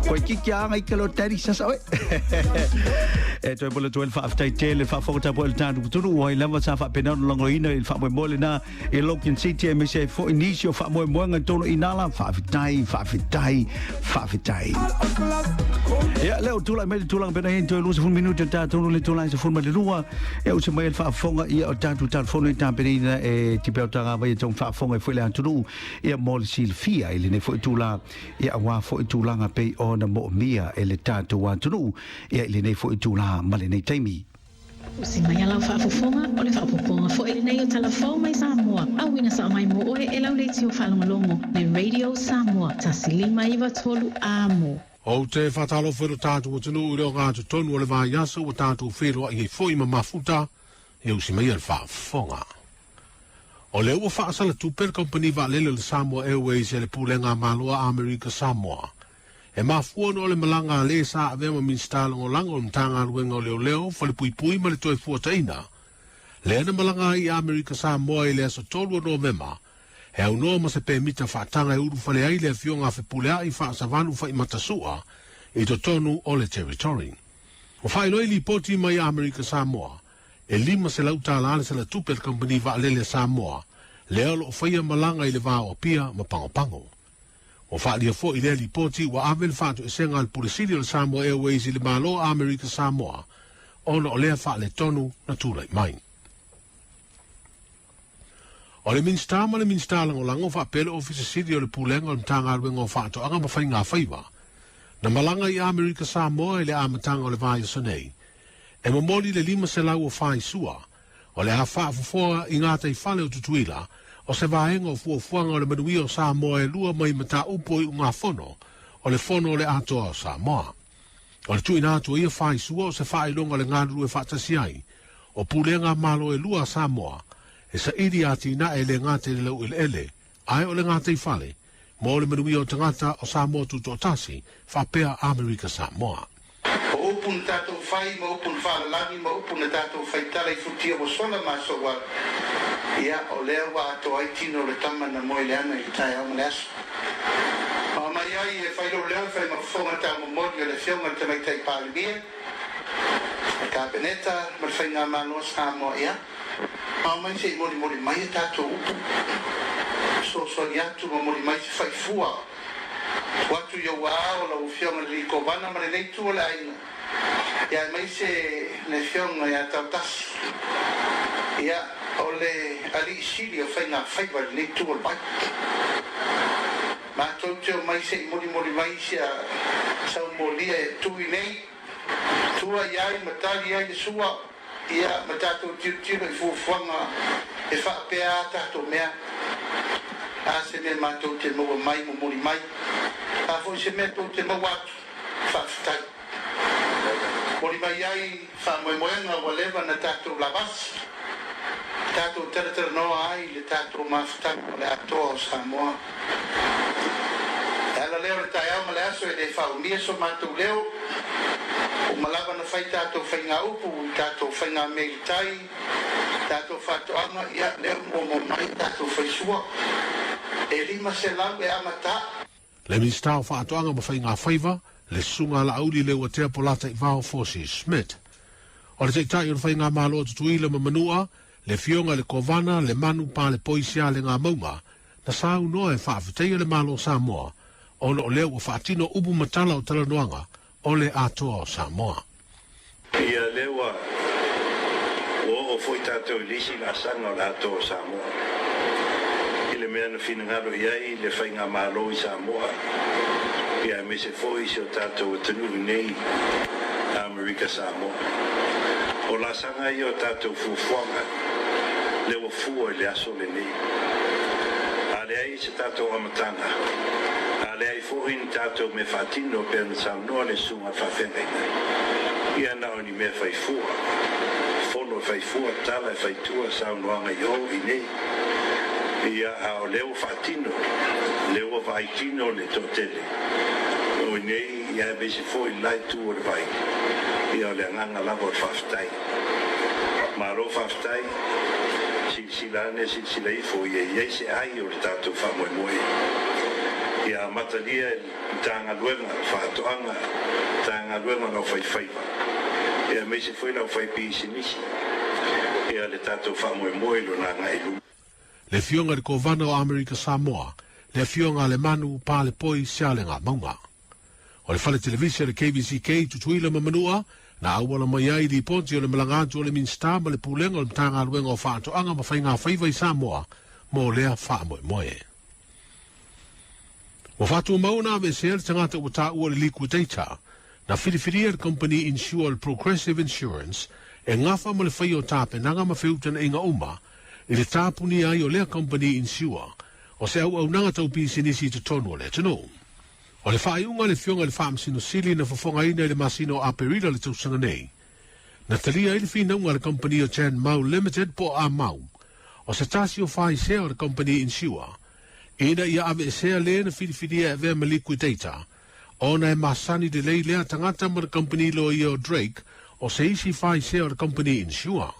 Koe kiki a anga i ke lo daddy sasa oe. E toe pole toe le faafetai tele le faafofoga tapuai o le tatou atunuu ua ai lava sa faapena ona lagolagoina i le faamoemoe lena i Logan City aemaise ai foi nisi o faamoemoega i totonu i Nala. Faafetai, faafetai, faafetai. Ia, lea ua tulai mai le tulaga pena i toe 20 minute o tatou le tulaga i 12. Ia usi mai le faafofoga ia o tatou telefono i tapenaina e te pea o tagava ia tau faafofoga ai foi le atunuu ia mo le silafia i lenei foi tula ia aua foi tulaga pei ona moomia e le tatou atunuu ia i lenei foi tula ma lenei taimi. Usi mai a lau faafofoga, o le faaopoopoga foi lenei o tala fou mai Samoa, auina sao mai mo oe e lau leitio faalogologo le Radio Samoa 1593 Amo. Ou te faatalofa i lo tatou atunuu i le ogatotonu o le vaiaso ua tatou feiloai ai foi ma mafuta e usi mai le faafofoga. O lea ua faasalatupe le kamupani vaalele o le Samoa Airways e le Pulega a Malo a Amerika Samoa. E mafua ona o le malaga a le sa avea ma Minisita Lagolago o le Matagaluega o Leoleo, Falepuipui ma le Toefuataiga, lea na malaga ai i Amerika Samoa i le aso 3 o Novema, e aunoa ma se pemita faataga e ulufale ai le Afioga a Fepuleai Faasavalu Faimatasua i totonu o le Territory. Ua faailoa i lipoti mai Amerika Samoa, e $500 tala le salatupe a le kamupani vaalele a Samoa, lea o lo o faia malaga i le va o Apia ma Pagopago. Ua faaalia foi i lea lipoti ua ave le faatoesega a le Pule Sili o le Samoa Airways i le Malo o Amerika Samoa ona o lea faaletonu na tulai mai. O le Minisita ma le Minisita Lagolago faapea le Ofisa Sili o le Pulega o le Matagaluega o Faatoaga ma Faiga Faiva na malaga i Amerika Samoa i le amataga o le vaiaso nei e momoli le 500 o faisua o le a faafofoa i gataifale o Tutuila o se vaega o fuafuaga o le manuia o Samoa e lua mai mataupu o iugafono o le Fono o le Atoa o Samoa. O le tuuina atu o ia faisua o se faailoga o le galulue faatasi ai o pulega Malo e lua a Samoa e saili atinae e le gata i le laueleele ae o le gataifale. mo le manuia o tagata o Samoa Tutoatasi faapea Amerika Samoa. O upu na tatou fai ma upu na faalalagi ma upu na tatou faitala i futia ua sola ma aso ua alu, ia, o lea ua atoa ai tino o le tama na moe leaga i le taeao ma le aso. Ma aumai ai e fai lou leo e fai ma fofoga taumomoli o le Afioga i le Tamaitai Palemia, le Kapeneta ma le Faigamalo a Samoa, ia, ma aumai se i molimoli mai a tatou upu, fesoasoani atu ma moli mai se faifua. Tuu atu i ou aao lau Afioga i le Alii Kovana ma lenei itu o le aiga, ia aemaise le Afioga ia Tautasi, ia, o le Alii Sili o Faigafaiva i lenei itu o le vai. Matou te omai se i molimoli mai si a saumolia e tu i nei, tua i ai ma tali ai le sua, ia, ma tatou tilotilo i fuafuaga e faapea a tatou mea. A se mea matou te maua mai, momoli mai. A foi se mea tou te maua atu, faafetai. Momoli mai ai faamoemoega ua leva na tatou lavasi, tatou talatalanoa ai le tatou mafutaga o le Atoa o Samoa. E ala lea o le taeao ma le aso e le faaumia so matou leo, uma lava na fai tatou faigaupu i tatou faigamea i le tai, tatou faatoaga, ia lea ua muamua mai tatou faisua e 500 e amata. Le Minisita o Faatoaga ma Faiga Faiva, le Susuga a Laauli Leuatea Polataivao Fosi Smith. O le Taitai o le Faigamalo o Tutuila ma Manua, le Afioga i le Kovana Lemanu Palepoi Siale Mauga, na saunoa e faafetaia le Malo o Samoa ona o lea ua faatino upu ma tala o talanoaga o le Atoa o Samoa. Ia lea ua ua oo foi tatou i le isi laasaga o le Atoa o Samoa i le mea na finagalo i ai le Faigamalo i Samoa ia aemaise foi si o tatou atunuu i nei Amerika Samoa. O laasaga ia o tatou fuafuaga lea ua fua i le aso lenei. A leai se tatou amataga, a leai foi ni tatou mea faatino pei ona saunoa le Susuga i le Faafeagaiga, ia na o ni mea fai fua, fono e fai fua, tala e fai tua, saunoaga i o, i nei. Ia, a o lea ua faatino, lea ua vaai tino le toatele o i nei, ia aemaise foi le la itu o le vai, ia o le agaga lava o le faafetai. Malo faafetai. Silasila ane, silasila ifo ia i ai se ai o le tatou faamoemoe. Ia amatalia e le Matagaluega o Faatoaga, Matagaluega o le Aufaifaiva, ia aemaise foi le aufaipisinisi, ia le tatou faamoemoe i lona agai i luma. Le Afioga i le Kovana o Amerika Samoa, le Afioga a Lemanu Palepoi Siale Mauga. O le fale televise o le KVCK i Tutuila ma Manua, na auala mai ai lipoti o le malaga atu o le Minisita ma le Pulega o le Matagaluega o Faatoaga ma Faigafaiva i Samoa mo lea faamoemoe. Ua faatumau ona aveesea le tagata ua taua le liquidator na filifilia e le kamupani insure o le Progressive Insurance e gafa ma le faia o tapenaga ma feutanaʻiga uma i le tapunia ai o lea kamupani insure o se auaunaga tau pisinisi i totonu o le atunuu. O le faaiuga a le Afioga i le Faamasino Sili na fofogaina i le masina o Aperila le tausaga nei, na talia ai le finauga a le kamupani o Jan Mau Limited po o Amau, o se tasi o faisea o le kamupani insure, ina ia aveesea le na filifilia e avea ma liquidator, ona e masani lelei lea tagata ma le kamupani loia o Drake o se isi faisea o le kamupani insure.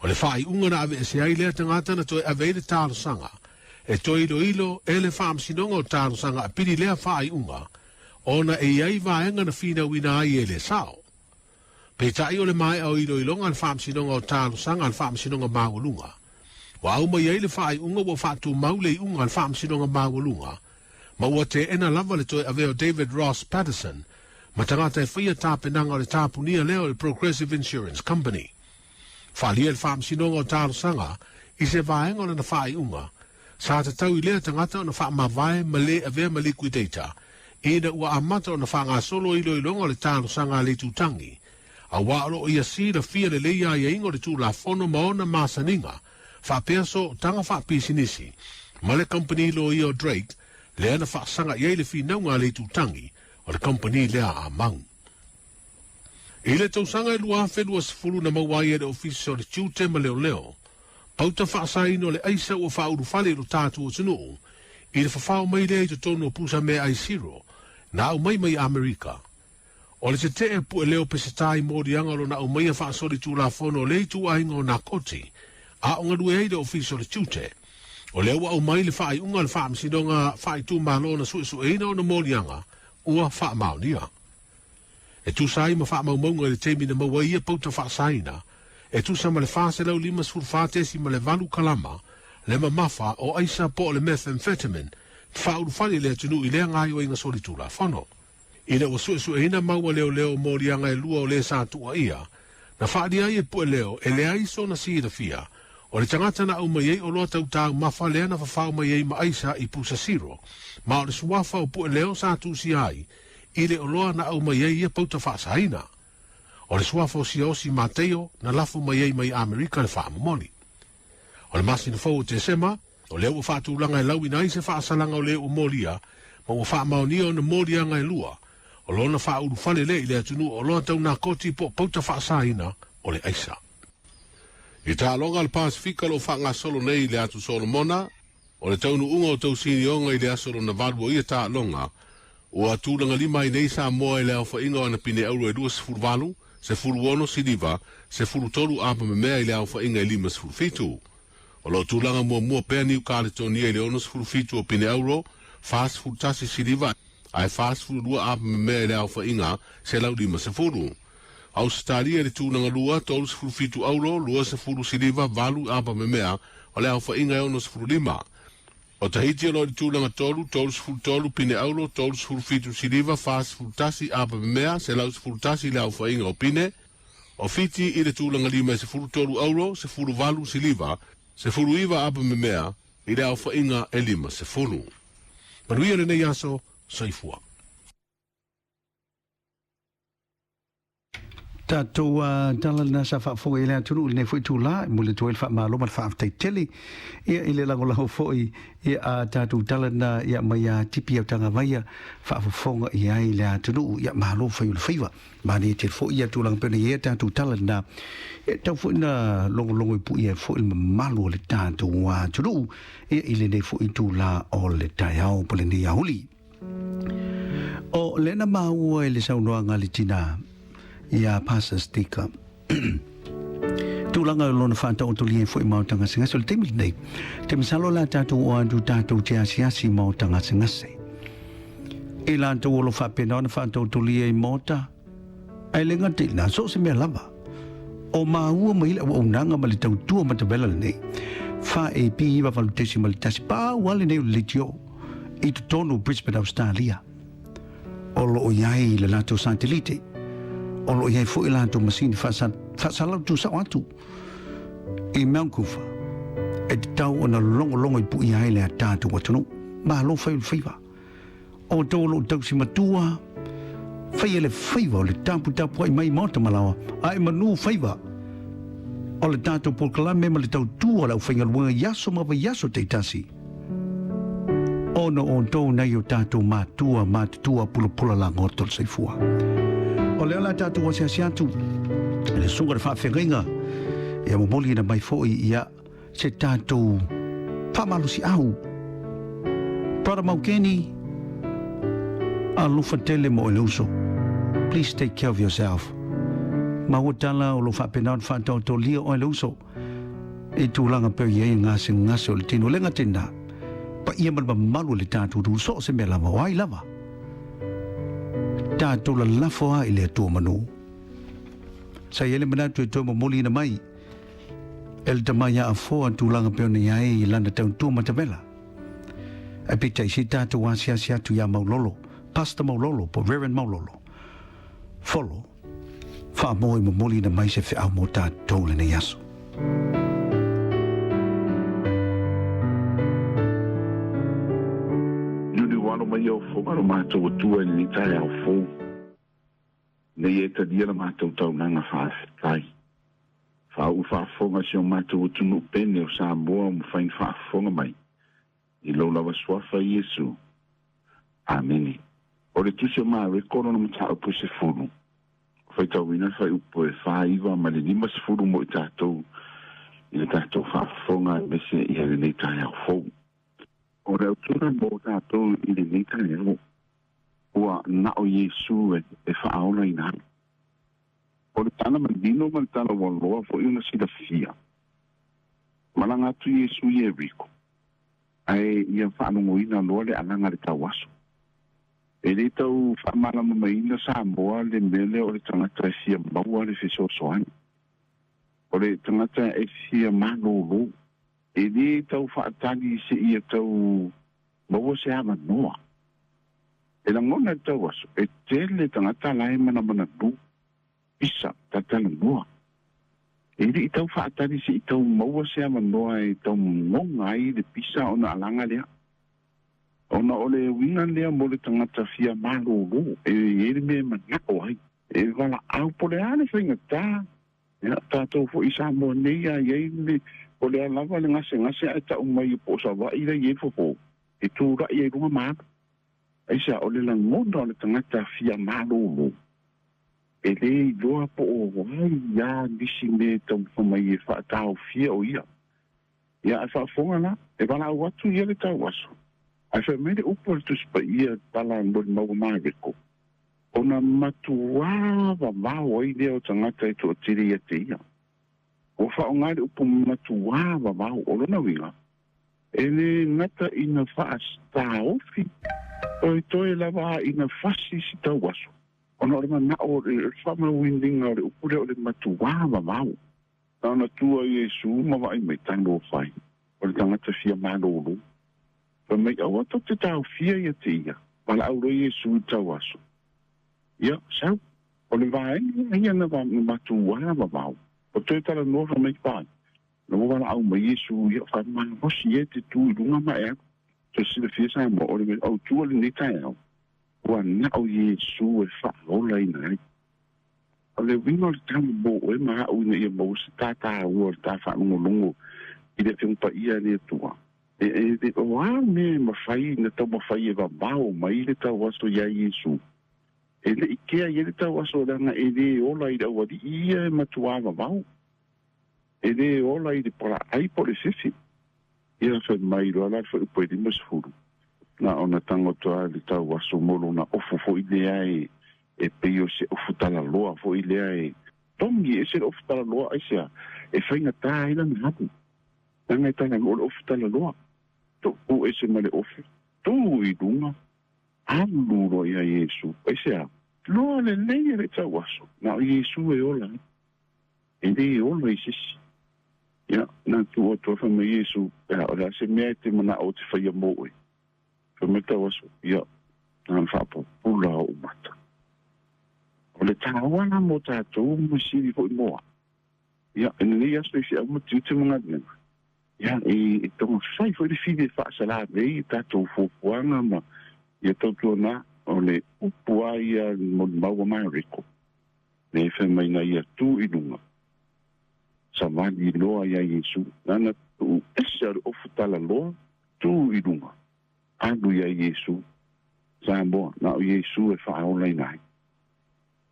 O le faaiuga na aveese ai lea tagata na toe ave ai le talosaga e toe iloilo e le Faamasinoga o Talosaga Apili lea faaiuga ona e i ai vaega na finauina ai e le sao. Peitai o le maea o iloiloga a le Faamasinoga o Talosaga a le Faamasinoga Maualuga, ua au mai ai le faaiuga ua faatumau le iuga a le Faamasinoga Maualuga ma ua teena lava le toe avea o David Ross Patterson ma tagata e faia tapenaga o le tapunia lea o le Progressive Insurance Company. Faaalia le Faamasinoga o Talosaga i se vaega o lana faaiuga, sa tatau i lea tagata ona faamavae ma le avea ma liquidator ina ua amata ona faagasolo iloiloga o le talosaga a le itutagi, auā o lo o ia silafia lelei aiaiga o le Tulafono ma ona masaniga faapea sootaga faapisinisi ma le kamupani loia o Drake lea na faasaga i ai le finauga a le itutagi o le kamupani lea a Amau. I le tausaga e 2020 na maua ai e le Ofisa o le Tiute ma Leoleo pauta faasaina o le aisa ua faaulufale i lo tatou atunuu. I le fafao mai lea i totonu o pusa meaai siro, na aumai mai Amerika. O le tetee o Pueleo Peseta i moliaga o lona aumaia faasolitulafono o lea ituaiga o nakoti, a o galue ai le Ofisa o le Tiute. O lea ua aumai le faaiuga a le Faamasinoga Faaitumalo na suesueina ona moliaga ua faamaonia. E tusa ai ma faamaumauga i le taimi na maua ai ia pauta faasaina, e tusa ma le 454.8 kalama le mamafa o aisa po o le methamphetamine faaulufale i le atunuu i lea gaoioiga solitulafono. Ina ua suesueina mau a leoleo o moliaga e lua o le sa tuuaia, na faaalia ai e Pueleo e leai sona silafia o le tagata na aumai ai oloa tau taumafa lea na fafao mai ai ma aisa i pusa siro, ma o le suafa o Pueleo sa tusia ai i le oloa na aumai ai ia pauta faasaina. O le suafa o Siaosi Mateio na lafo mai ai mai Amerika le faamomoli. O le masina fou o Tesema, o lea ua faatulaga e lauina ai se faasalaga o le ua molia, ma ua faamaonia ona moliaga e lua, o lona faaulufale lea i le atunuu o oloa tau nakoti po o pauta faasaina o le aisa. I taaloga a le Pasefika o lo o faagasolo nei i le Atu Solomona, o le taunuuga o tausinioga i le aso lona valu o ia taaloga, ua tulagalima ai nei Samoa i le aofaiga o ana pine auro e 28, 16 siliva, 13 apamemea i le aofaiga e 57. O lo o tulaga muamua pea Niu Kaletonia i le 67 o pine auro, 41 siliva ae 42 apamemea i le aofaiga 150. Ausetalia i le tulaga lua, 37 auro, 20 siliva, 8 apamemea, o le aofaiga e 65. O Tahiti o lo o i le tulaga tolu, 33 pine auro, 37 siliva, 41 apamemea, 111 le aofaiga o pine. O Fiti i le tulaga lima e 13 auro, 18 siliva, 19 apamemea, i le aofaiga e 50. Manuia lenei aso, soifua. Tatou tala lena sa faafofoga i le atunuu i lenei foi itulā, e momoli atu ai le faamalo ma le faafetai tele ia i le lagolago foi ia a tatou tala lena ia mai ia Tipi Autagavaia faafofoga i ai le atunuu. Ia malo fai o le faiva. Manaia tele foi ia tulaga pei ona i ai a tatou tala lena. Ia e tatau foi ona logologo i puia ai foi le mamalu o le tatou atunuu ia i lenei foi itulā o le taeao po o lenei aoauli. O lea na maua i le saunoaga a le tinā iā Pastor Stika tulaga o lona faataotolia ai foi maota gasegase. O le taimi lenei, te masalo la tatou o atu tatou te asiasi i maota gasegase. I latou o lo faapena ona faataotolia i maota, ae le gata i lena, so o se mea lava. O maua mai le auaunaga ma le tautua matavela lenei, 4AP 98.1, pau lava lenei o le leitio i totonu o Brisbane, Australia. O lo o i ai le latou satelite, o lo o i ai foi latou masini faasalau tusao atu i Mount Kufa, e tatau ona logologo i puia ai le a tatou atunuu. Malo fai o le faiva. O outou o lo o tausi matua, faia le faiva o le taputapuai mai i maota ma laoa, a e manū faiva o le tatou polokalame ma le tautua o le aufaigaluega i aso ma vaiaso taitasi. Ona o outou nai o tatou matua matutua pulapula lagoto le soifua. O lea la tatou asiasi atu i le susuga i le faafeagaiga ia momoli ina mai foi ia se tatou faamalosiau. Brother Maukeni, alofa tele mo oe le uso. Please take care of yourself. Maua tala o lo faapena ona faataotolia oe le uso i tulaga pei i ai gasegase o le tino. Le gata i lena, paia ma le mamalu o le tatou atunuu, so o se mea lava, o ai lava, tatou lalafo lava i le Atua manu. Sa i ai le manatu e toe momoliina mai E le tama ia Afoa tulaga pei ona i ai i lana tautua matavela. Ae peitai se i tatou asiasi atu ia Maulolo, Pastor Maulolo po Reverend Maulolo, Folo, faamoe momoliina mai se feau mo tatou lenei aso. Nui ua alo mai au foga lo matou Atua i lenei taeao fou. Nei e talia la matou taulaga faafetai. Faauu faafofoga si o matou atunuu pene o Samoa ua mafai ona faafofoga mai i lou lava suafa Iesu. Amene. O le Tusi o Mareko lona mataupu e sefulu, faitauina le fuaiupu e 49 ma le 50 mo i tatou i le tatou faafofoga aemaise ia lenei taeao fou. O le autuga. tala mo tatou i lenei taeao, ua na o Iesu e faaolaina ai. O le tala manino ma le tala ua loa foi ona silafia, malaga atu Iesu i Ieriko, ae ia faalogoina loa le alaga i le tauaso. E le tau faamalamalamaina Samoa le mea lea o le tagata e fia maua le fesoasoani. O le tagata e fia malōlō. E lē tau faatali seia tau maua se avanoa. E lagona i le tauaso, e tele tagata la e manamananū, pisa, talatalanoa. E le i tau faatali se i tau maua se avanoa e tau goga ai le pisa ona alaga lea. Ona o le uiga lea mo le tagata fia malōlō, e i ai le mea e manao ai. E valaau po o le a le faigata. Ia, tatou foi i Samoa nei a i ai le, po o le a lava le gasegase ae tau mai po o Savaii la e i ai le fofo, e tulai ai i luga ma alu. Aisea, o le lagona o le tagata fia malōlō, e le iloa po o ai a nisi mea e taumafai mai e faataofia o ia. Ia, ae faafofoga la, e valaau atu ia le tauaso, ae fai mai le upu a le Tusi Paia i le tala a le molimau a Mareko, Ona matuā vavao ai lea o tagata e toatele ia te ia. Ua faaaoga le upu matuā vavao, o lona uiga, e le gata ina faataofi, toetoe lava ina fasi si tauaso, ona o le manao o le faamauiniga o le upu lea o le matuā vavao. Na ona tua Iesu ma vaai mai, Talofa e, o le tagata fia malōlō. Fai mai, Aua tou te taofia ia te ia. Valaau loa Iesu i le tauaso. Ia, sau. O le vaega ia na matuā vavao. O toe talanoa fai mai, Pai, na ua valaau mai Iesu ia, faamalosi ia te tu i luga ma e alu. Toe silafia Samoa, o le mea autu o lenei taeao, ua na o Iesu e faaolaina ai. O le uiga o le tala mo oe ma a'u ina ia maua se tātāua o le tā faalogologo i le Afioga Paia a le Atua, e, e, o a mea e mafai na taumafai e vavao mai le tauaso iā Iesu? E le i kea i ai le tauaso leaga e lē ola i le auali'i ia e matuā vavao. E lē ola i le palaai po o le fefe. Ia fai mai loa la le fuaiupu e 50, na ona tagoto lava i le tauaso mo lona ofu foi lea e, e pei o se ofu talaloa foi lea e togi ese le ofu talaloa aisea e faigata ai lana alu. Leaga e talanoa o le ofu talaloa, tuu ese ma le ofu, tu i luga, alu loa ia Iesu. Aisea? Loa lelei e le tauaso, na o Iesu e ola ai. E lē ola i se isi. Ia, na tuu atu ai, fai mai Iesu, Ia, o le a se mea e te manao ou te faia mō oe? Fai mai tau aso, Ia, na ona faapupula oʻu mata. O le tāua la mō tātou ma sili foi mō au. Ia, i lenei aso i feau ma tiute ma galuega, ia, e taumafai foi le fili e faasalavei i tatou fuafuaga ma ia tautuana o le upu lava ia molimau a Mareko, Me fai mai na ia tu i luga, savali loa ia Iesu, nana tuu ese o le ofu talaloa, tu i luga, alu ia Iesu, Samoa, na o Iesu e faaolaina ai.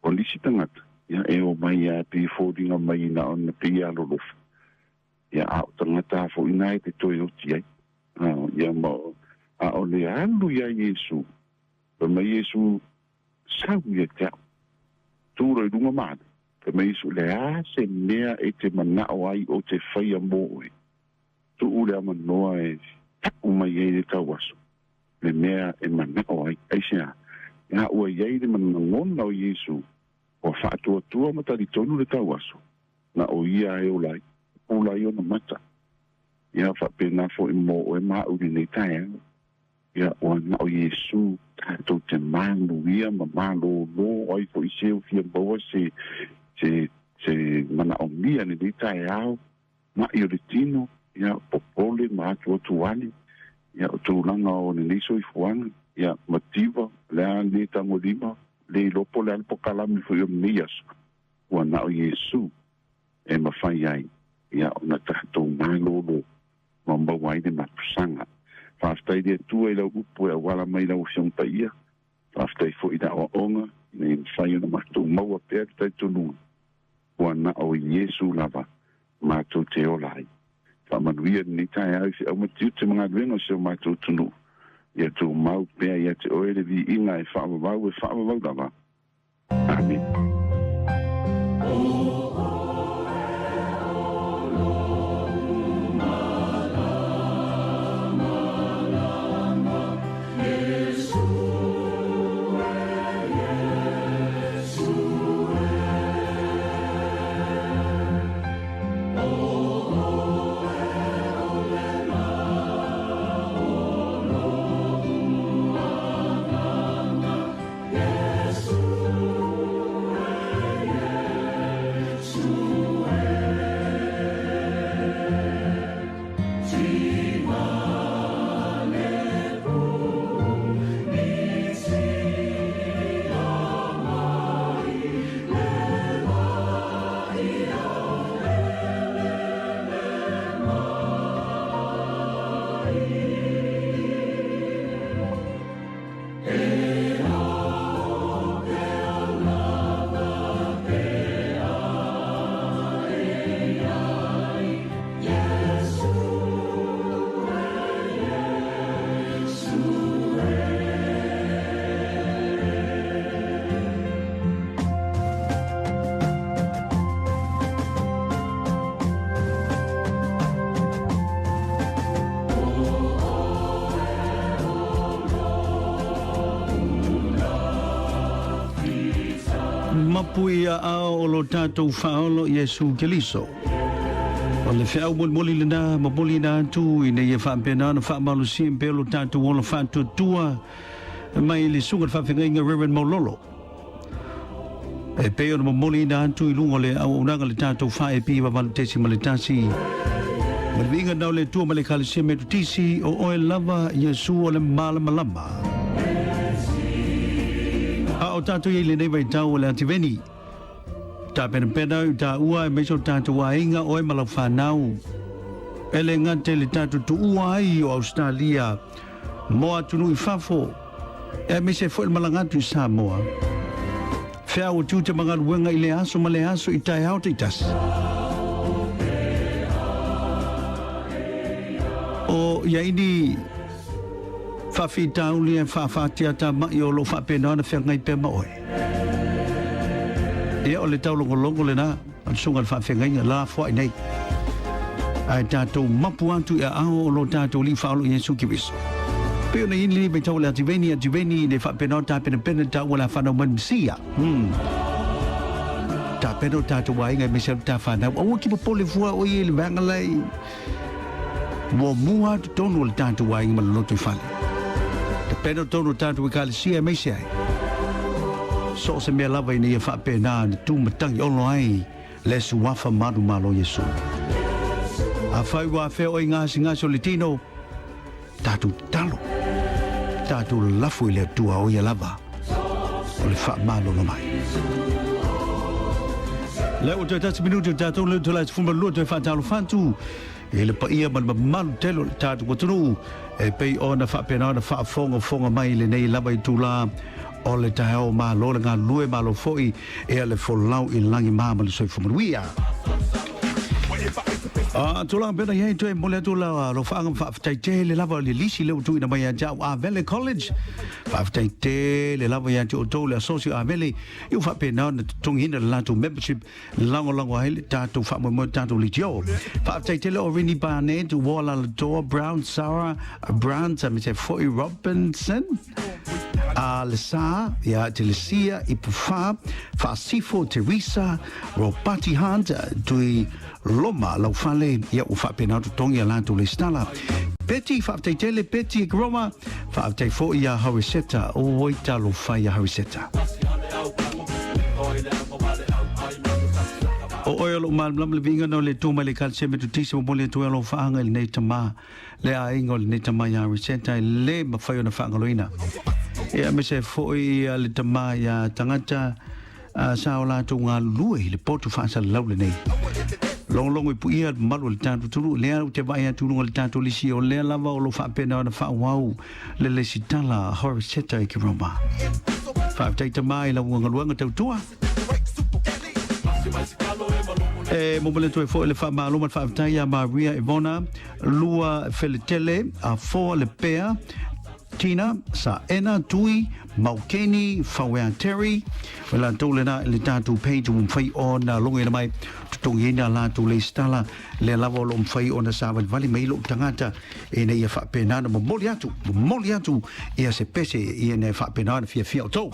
O nisi tagata, ia e omai a pei e foliga mai na ona pei e alolofa, ia a o tagata foi na e te toe oti ai. Ia ma a o le alu ia Iesu, fai mai Iesu, Sau ia te au. Tū rau i runga māna. Fai mai Iesu, Le a se mea e te manao ai o te whaia mō oe? Tuu le avanoa e taʻu mai ai le tauaso, le mea e manao ai. Aisea? Ā ua i ai le lagona o Iesu, ua faatuatua ma talitonu le tauaso, na o ia e ola ai, pula ai ona mata. Ia faapena foi mō oe ma aʻu i lenei taeao. Ia, ua na o Iesu tatou te manuia ma malōlō ai foi se o fia maua se, se, se manaomia lenei taeao, maʻi o le tino, ia, popole ma atuatu ane, ia, o tulaga o lenei soifuaga, ia, mativa, le a le tagolima, le iloa po o le a le pokalame foi o lenei aso, ua na o Iesu e mafai ai, ia, ona tatou malōlō. ma maua ai le mapusaga. Faafetai i le Atua i lau upu e auala mai i lau Afioga Paia. Faafetai foi i le aoaoga ina ia mafai ona matou maua pea le talitonuga ua na o Iesu lava matou te ola ai. Faamanuia lenei taeao i feau ma tiute ma galuega o si o matou atunuu. Ia tumau pea ia te oe le viiga e faavavau e faavavau lava. Amene. Mapu i aao o lo tatou Faaolo Iesu Keliso. O le feau molimoli lena momoliina atu ina ia faapena ona faamalosia pea lo tatou ola faatuatua mai le susuga i le faafeagaiga Reverend Maulolo. E pei ona momoliina atu i luga o le auaunaga le tatou 4AP 8.1 ma le viiga na o le Atua ma le Ekalesia Metotisi, o oe lava Iesu o le malamalama. A o tatou i ai i lenei vaitau o le ativeni, tapenapena i taua aemaise o tatou aiga, oe ma lau fanau, e le gata i le tatou tuua ai o Ausetalia mo atunuu i fafo, aemaise foi le malaga atu i Samoa. Feau o tiute ma galuega i lea aso ma lea aso i taeao taitasi. O ia ini faafitauli e faafaateatamai o lo o faapena ona feagai pea ma oe. Ia o le taulogologo lena a le susuga i le faafeagaiga lafoai nei. Ae tatou mapu atu i aao o lo tatou Alii Faaolo Iesu Keriso. Pei ona i lenei vaitau o le ativeni, ativeni le faapena o tapenapena le taua o le a fanau mai le Mesia. Hmm. Tapena o tatou aiga aemaise ai le ta fanau. Aua ki popole fua o i le vaega lai. Muamua atu tonu o le tatou aiga ma le lotoifale. Tapena tonu o tatou ekalesia aemaise ai. So o se mea lava ina ia faapena na tumatagi olo ai le suafa manumalo o Iesu. Afai ua afea oe i gasegase o le tino, tatou tatalo, tatou lafo i le Atua o ia lava o le faamalolo mai. Lea ua toe tasi minuti o tatou leo toe 12 toe faatalofa atu i le paia ma le mamalu tele o le tatou atunuu e pei ona faapena ona faafogafoga mai i lenei lava itula o le taeao. Malo le galulue, malo foi e le folau i lagi ma ma le soifua manuia. A tulaga pena i ai toe momoli atu la alofaaga ma faafetai tele lava le lisi lea ua tuuina mai ia te au Avele College. Faafetai tele lava ia te outou le asosi o Avele i ua faapena ona totogiina le latou membership lagolago ai le tatou faamoemoe tatou leitio. Faafetai tele o Rini Barnett, Wala Latoa, Brown, Sarah Brandt, aemaise foi Robinson, a le Sa, ia Telesia, Ipufa, Faasifo, Teresa, Ropati Hunt, Tui Loma, Laufale, ia ua faapena o totogi a latou lesitala. Peti, faafetai tele, Peti e Roma, faafetai foi ia Hariseta, oi talofa ia Hariseta. O oe o lou malamalama le viiga na o le Atua mai le Ekalesia Metotisi momoli atu ai alofaaga i lenei tama le aiga o lenei tama ia Hariseta e le mafai ona faagaloina. Ia aemaise ai foi ia le tama ia tagata sa o latou galulue i le potu faasalalau lenei. Logologo i puia le mamalu o le tatou atunuu, lea ou te vaai atu i luga o le tatou lisi, o lea lava o lo o faapena ona faaauau le lesitala a Horiseta i Kiroma. Faafetai tama i lau galuega tautua. E momoli atu ai foi le faamalo ma le faafetai ia Maria Evona, Lua Feletele, a Foa Lepea, Tina, Saena, Tui, Maukeni, Fauea Terry, o latou lena i le tatou page ua mafai ona logoina mai, totogiina latou lesitala, lea lava o lo o mafai ona savalivali mai lou tagata ina ia faapena ona momoli atu, momoli atu ia se pese ina ia faapena ona fiafia outou.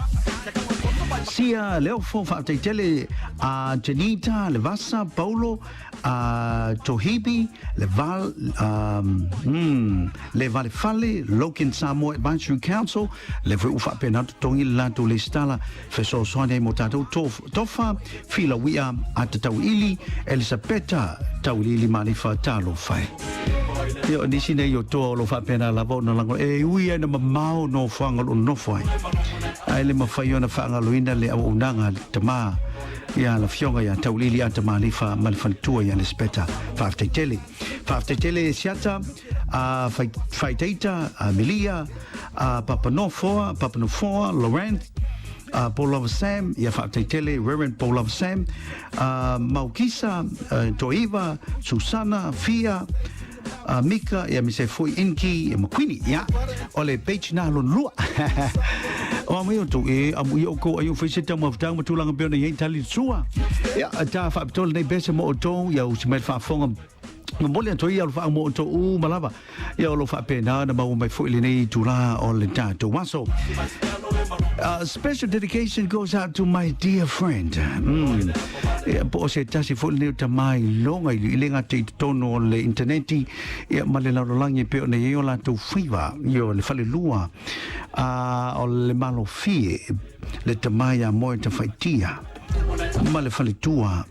Sia Leofo faafetai tele a Janita, Levasa, Paulo, a Tohibi, le Val, le Valefale, Logan Samoa Advisory Council, le foi ua faapena totogi le latou lesitala fesoasoani ai mo tatou Tofa, Fila Wia, Ata Tauili, Elisapeta Tauiliili Malifa, talofa e. Ia, o nisi nei o toa o lo faapena lava ona lago e ui ai na mamao nofoaga o lo o nofo ai, ae le mafai ona faagaloina le auaunaga a le tama ia le afioga ia Tauiliili Ata Malifa ma le faletua ia Elisapeta. Faafetai tele. Faafetai tele Siata, a Faitaita, a Milia, a Papanofoa, Papanofoa, Laurent, a Paul Love Sam, ia faafetai tele Reverend Paul Love Sam, a Maukisa, Toiva, Susana, Fia, a Mika, ia mise foi Inki, ia McQueenie, ia, o le page na lona lua. O a mai o tou e, amu ia o kou ai o fai se tau mafutanga ma tulaga pei ona i ai tali le sua. Ia, ta faapitoa lenei pese mo outou, ia usi mai le faafofoga. Momoli atu ai ia alofa mo outou uma lava. Ia o lo o faapena ona maua mai foi lenei itulā o le tatou aso. Special dedication goes out to my dear friend. Ia, po o se tasi foi lenei o tama i loga i le gata i totonu o le interneti ia, ma le lalolagi e pei ona i ai o latou faiva ia o le falelua o le malofie le tama ia moe tawhaitia ma le faletua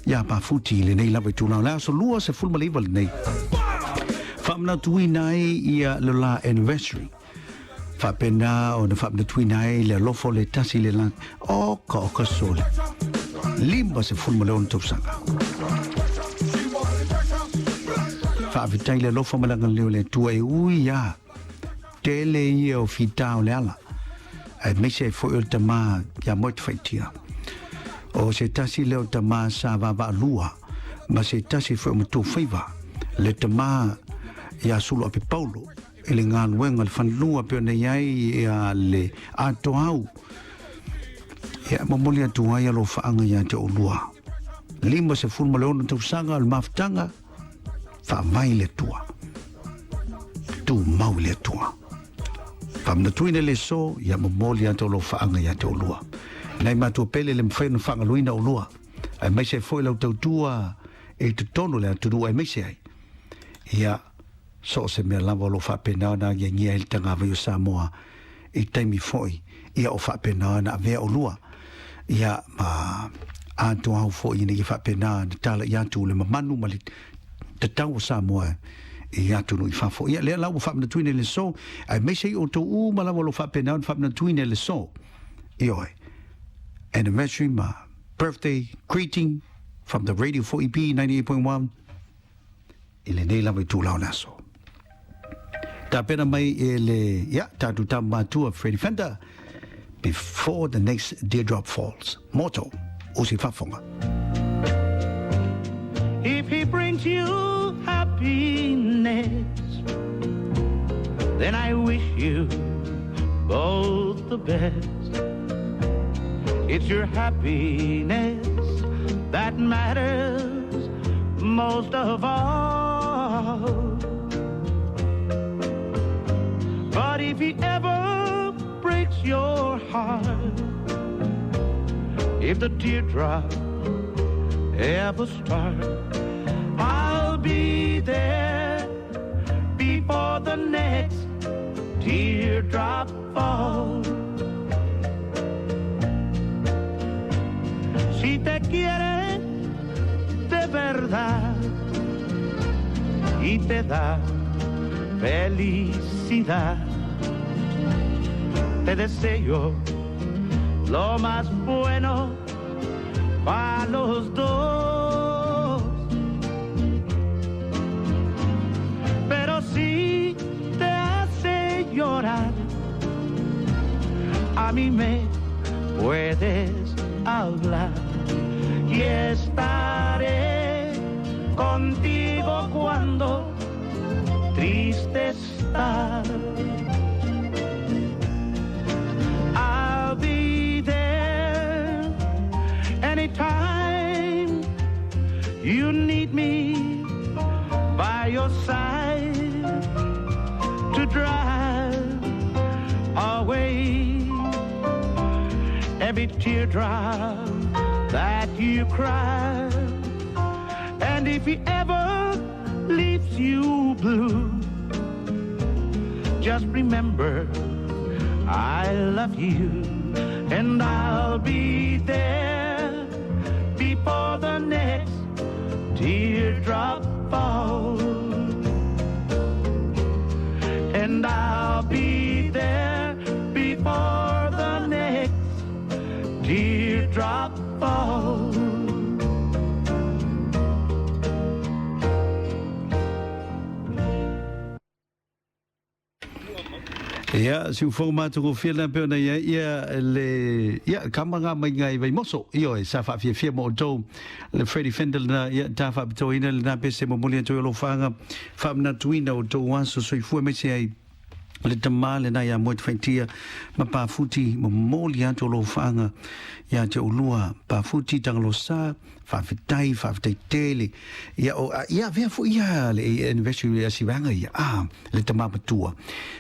Ia Pafuti i lenei lava itula o le aso 29 lenei. Faamanatuina ai ia le la anniversary. Faapena ona faamanatuina ai le alofa o le tasi le la oka oka sole. 56 tausaga. Faafetai le alofa ma le agalelei o le Atua e ui a tele ia o fita o le ala. Aemaise ai foi o le tama ia moe tawhaitia. O se tasi lea o tama sa vaavaalua ma se tasi foi o matuafaiva, le tama ia Suluape Paulo i le galuega le fanua pei ona i ai ia le atoau. Ia momoli atu ai alofaaga ia te oulua. 56 tausaga o le mafutaga, faavae i le Atua. Tumau i le Atua. Faamanatuina le so, ia momoli atu alofaaga ia te oulua. Nai matua pele le mafai ona faagaloina oulua, aemaise ai foi lau tautua i totonu o le atunuu aemaise ai. Ia, so o se mea lava o lo o faapena ona agiagia ai le tagavai o Samoa i taimi foi ia o faapena ona avea oulua. Ia, ma atoa foi ina ia faapena ona talai atu le mamanu ma le tatau o Samoa i atunuu i fafo. Ia, lea la ua faamanatuina i le aso, aemaise ai outou uma lava o lo o faapena ona faamanatuina i le aso. Ioe, anniversary ma birthday greeting from the Radio 4EB 98.1 i lenei lava itula o le aso. Tapena mai e le, ia, tatou tama matua Freddie Fender, Before the Next Teardrop Falls. Moto, usi faafofoga. If he brings you happiness, then I wish you both the best. It's your happiness that matters most of all. But if he ever breaks your heart, if the teardrop ever start, I'll be there before the next teardrop falls. Si te quiere de verdad y te da felicidad, te deseo lo más bueno para los dos. Pero si te hace llorar, a mí me puedes hablar y estaré contigo cuando triste estás. Every teardrop that you cry. And if he ever leaves you blue, just remember I love you and I'll be there before the next teardrop falls. And I'll be there before the next teardrop falls. Ia, si ufoga matagofie lena pei ona i ai ia le, ia, kama nga mai ngai Vaimoso, ioe, sa faafiafia mo outou, le Freddie Fender lena, ia, ta faapitoaina lena pese momoli atu ai o lofaaga, faamanatuina o outou aso soifua aemaise ai le tama lena ia Moe Tafaitia ma Pafuti, momoli atu o lofaaga ia te oulua, Pafuti Tagalosa, Faafetai, faafetai tele. Ia, o, ia avea foi ia le anniversary a Sivaga ia, a, le tama matua.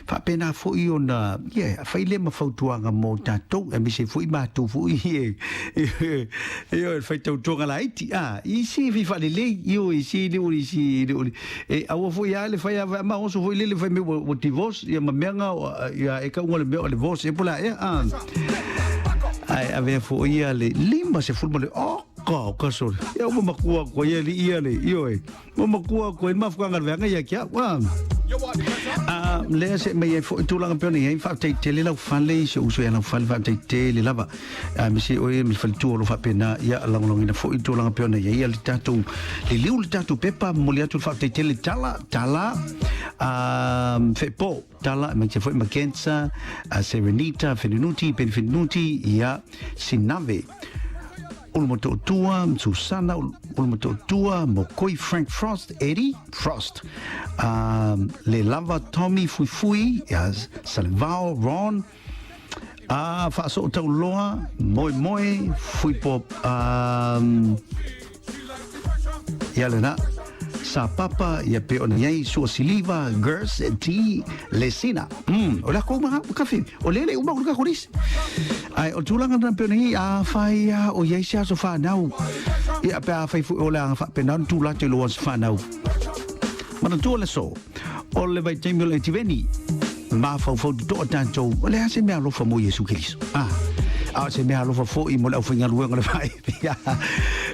Faapena foi ona, ia, fai lea ma fautuaga mo tatou, aemaise foi matou foi e, ioe, le fai tautoga laiti, a, i si fai faalelei, ioe, si le uli, si le uli. E, aua foi a le fai a, ma oso foi lele fai mea ua, ua divorce, ia ma mea nga, ia, e kauga le mea o le divorce, e po la ea, a. Ae avea foi ia le 50 ma le, oh, Ka, ka sore. Ia ua makua koe ia li ia le, ioe. Ua makua koe le mafuanga le veanga ia kia. Wa. A, lea se mai ai foi tulaga pei ona i ai, faafetai tele lau fale i si ou uso ia lau fale, faafetai tele lava. A, me se oe me le faletua o lo o faapena, ia lagolagoina foi tulaga pei ona i ai ia le tatou liliu le tatou pepa, momoli atu le faafetai tele tala, tala, a, fepo, tala, aemaise foi Makensa, a Serenita, Fenunuti, Ben Fenunuti, ia, Sinave. Ulumotootua, Susana Ulumotootua, Mokoi Frank Frost, Eddie Frost, Le Lava Tommy Fuifui, ia Salevao Ron, a Faasootauloa, Moemoe, Fuipo, ia lena, Sa Papa, ia pe ona i ai, Sua Siliva, Gers, T, Lesina. O le ako uma kafe, o lele uma o le kako lisi. Ai, o le tulaga lena pei ona i ai, afai lava o i ai se aso fanau, ia pe afai foi o le aga faapena ona tula atu i lou aso fanau. Manatua le aso, o le vaitaimi o le Etiveni, mafaufau totoa tatou, o le a se mea alofa mo Iesu Keriso? Ah, a o se mea alofa foi mo le aufaigaluega o le vae.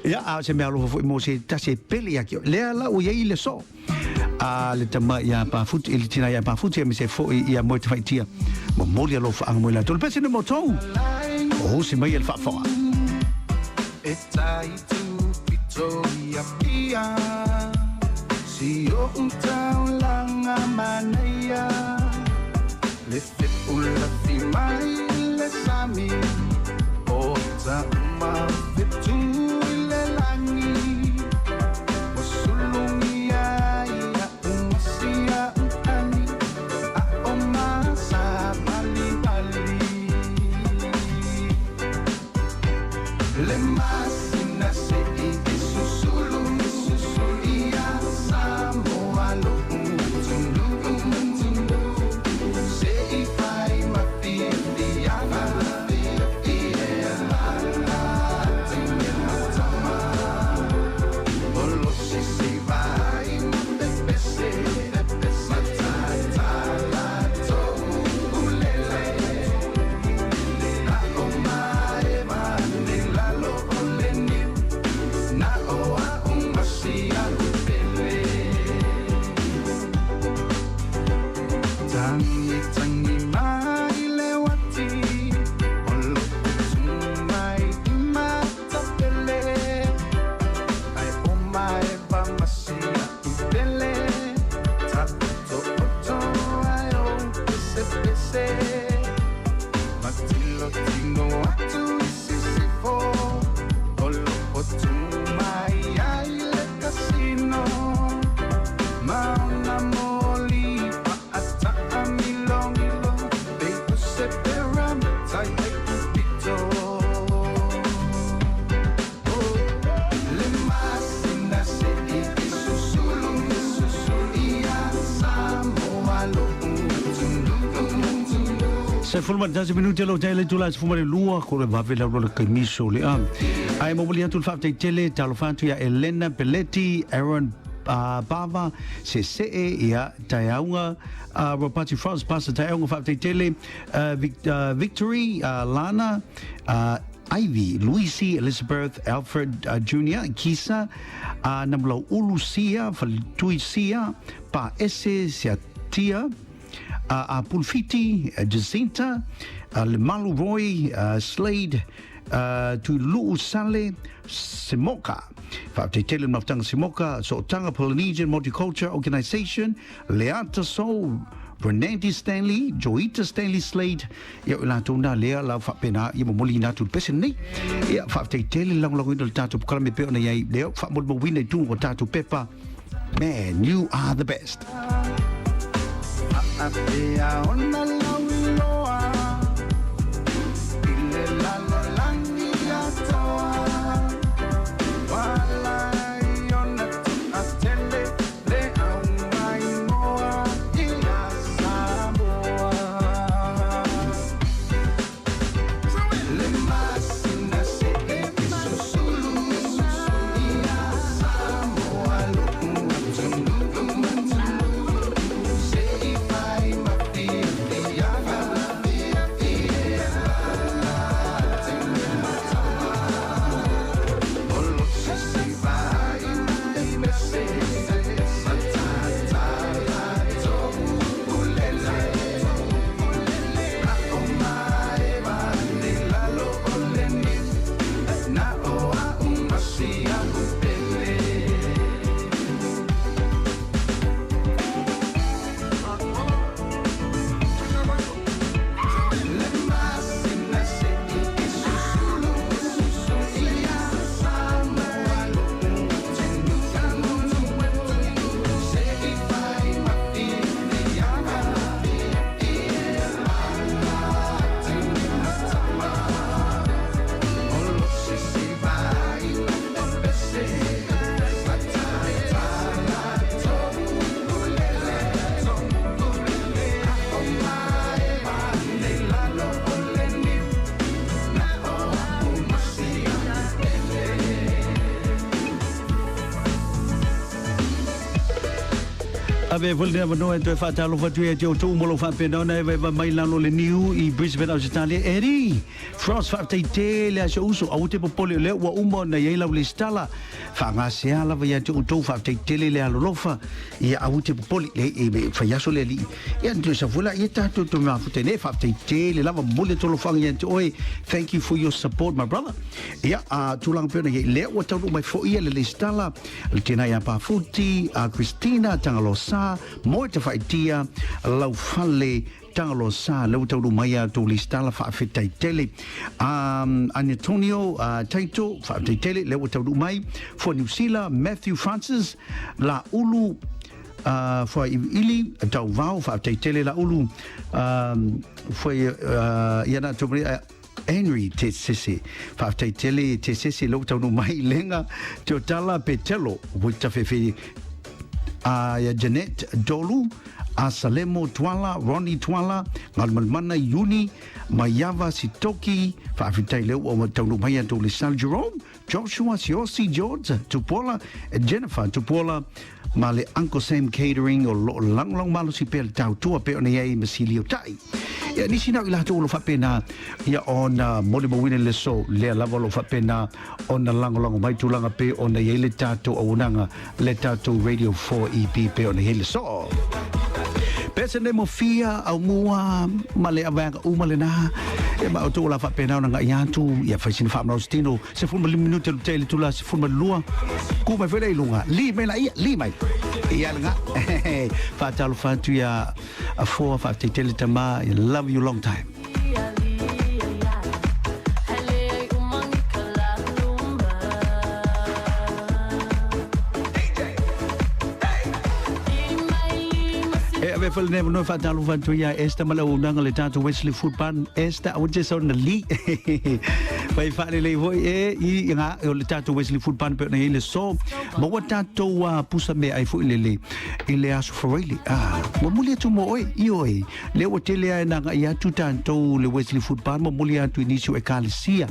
Ia, a o se mea alofa foi mo se tasi e pele ia te oe. Lea la ua i ai le aso. A le tama ia Pafuti, i le tina ia Pafuti, aemaise foi ia Moetawhaitia. Momoli alofaaga mo i latou. Le pese nei mo tou, o usi mai e le faafofoga. E tai tupito ia pia Si o taulanga manaia Le fepula fi mai le sami O ta uma fetu i le langi Ua sulugia ia umasia utani A o masa valivali Le masina se i susulu Ia Samoa lo'u atunuu Se i fai ma fiafiaga. 11 minute lo tele tula 12 ko le vave la lo kemiso le a. Ai mo moli atu le faafetai tele talofa atu ia Elena Belletti, Aaron Bava, Sese'e ia Taeauga, Ropati Frost, Pastor Taeauga faafetai tele, Victory, Lana, Ivy, Luisi, Elizabeth, Alfred Jr., Kisa, Namulau Ulu Sia, Faletui Sia, Pa Ese, Seatia, Apulfiti, Jacinta, Lemalu Roy, Slade, Tuiluu Sale, Simoka. Faafetai tele le mafutaga Simoka, Sootaga Polynesian Multiculture Organisation, Leata Soul, Renandy Stanley, Joita Stanley Slade, ia o i latou na lea la faapena ia momoli atu le pese lenei. Ia faafetai tele le lagolagoina o le tatou polokalame pei ona i ai lea faamolimauina i tuga o tatou pepa. Man, you are the best. Ave foi lenei avanoa e toe faatalofa atu ia te outou mo lou faapena ona e vaevae mai lalo le niu i Brisbane, Ausetalia. Eddie Frost, faafetai tele a si ou uso. Aua te popole o lea ua uma ona i ai lau lesitala. Faagasea lava ia te outou, faafetai tele le alolofa. Ia aua te popole, le e faiaso le alii. Ia na toe safua la ia tatou toe mafuta nei. Faafetai tele lava, momoli atu alofaga ia te oe. Thank you for your support my brother. Ia, a tulaga pei ona i ai, lea ua taunuu mai foi ia le lesitala. Le tēnā ia Pafuti, a Christina, Tangaloa Sa, Moe Tawhaitia, Laufale, Tangaloa Sa, lea ua taunuu mai a tou lesitala faafetai tele. Antonio Taito, faafetai tele, lea ua taunuu mai. For New Zealand, Matthew Francis, Laulu, Fuaiili, Tauvao, faafetai tele Laulu, Fuai, ia na tou Henry te sese. Faafetai tele te sese lou taunuu mai i lega Teotala Petelo Voitafefe a ia Jeanette Dolu a Salemo Tuala Ronnie Tuala Galumalemana Iuni Maiava Sitoki Faafetai leu ua taunuu mai ia tou le Sal Jerome Joshua Siosi George Tupuola Jennifer Tupuola ma le Uncle Sam Catering o loo lagolago malosi pea le tautua pei ona i ai ma Silio Tai. Ia nisi na o i latou o lo faapena ia ona molimauina le aso lea lava o lo faapena ona lagolago mai tulaga pei ona i ai le tatou auaunaga le tatou Radio 4EB pei ona i ai le aso. Pese nei mo fia au mua ma le avaega uma lena e ma outou o la faapena ona agai atu ia fai sina faamalositino 15 minute lu tele tula 12 ku mai foi lea i luga li mai la ia li mai ia le ga faatalofa atu ia afoa faafetai tele tama I love you long time. E ave Avea foi lenei avanoa e faatalofa atu ai ia Esther ma le auaunaga a le tatou Wesley Food Barn. Esther, aua te sau na li. Fai faalelei foi e i ngā o le tatou Wesley Food Barn pe ona i ai le so. Ma ua tatou pusa meaai foi lele i le Aso Faraile. Ah, ua muli atu mo oe, ioe. Lea ua tele lava ina agai atu tatou le Wesley Food Barn, momoli atu i nisi o ekalesia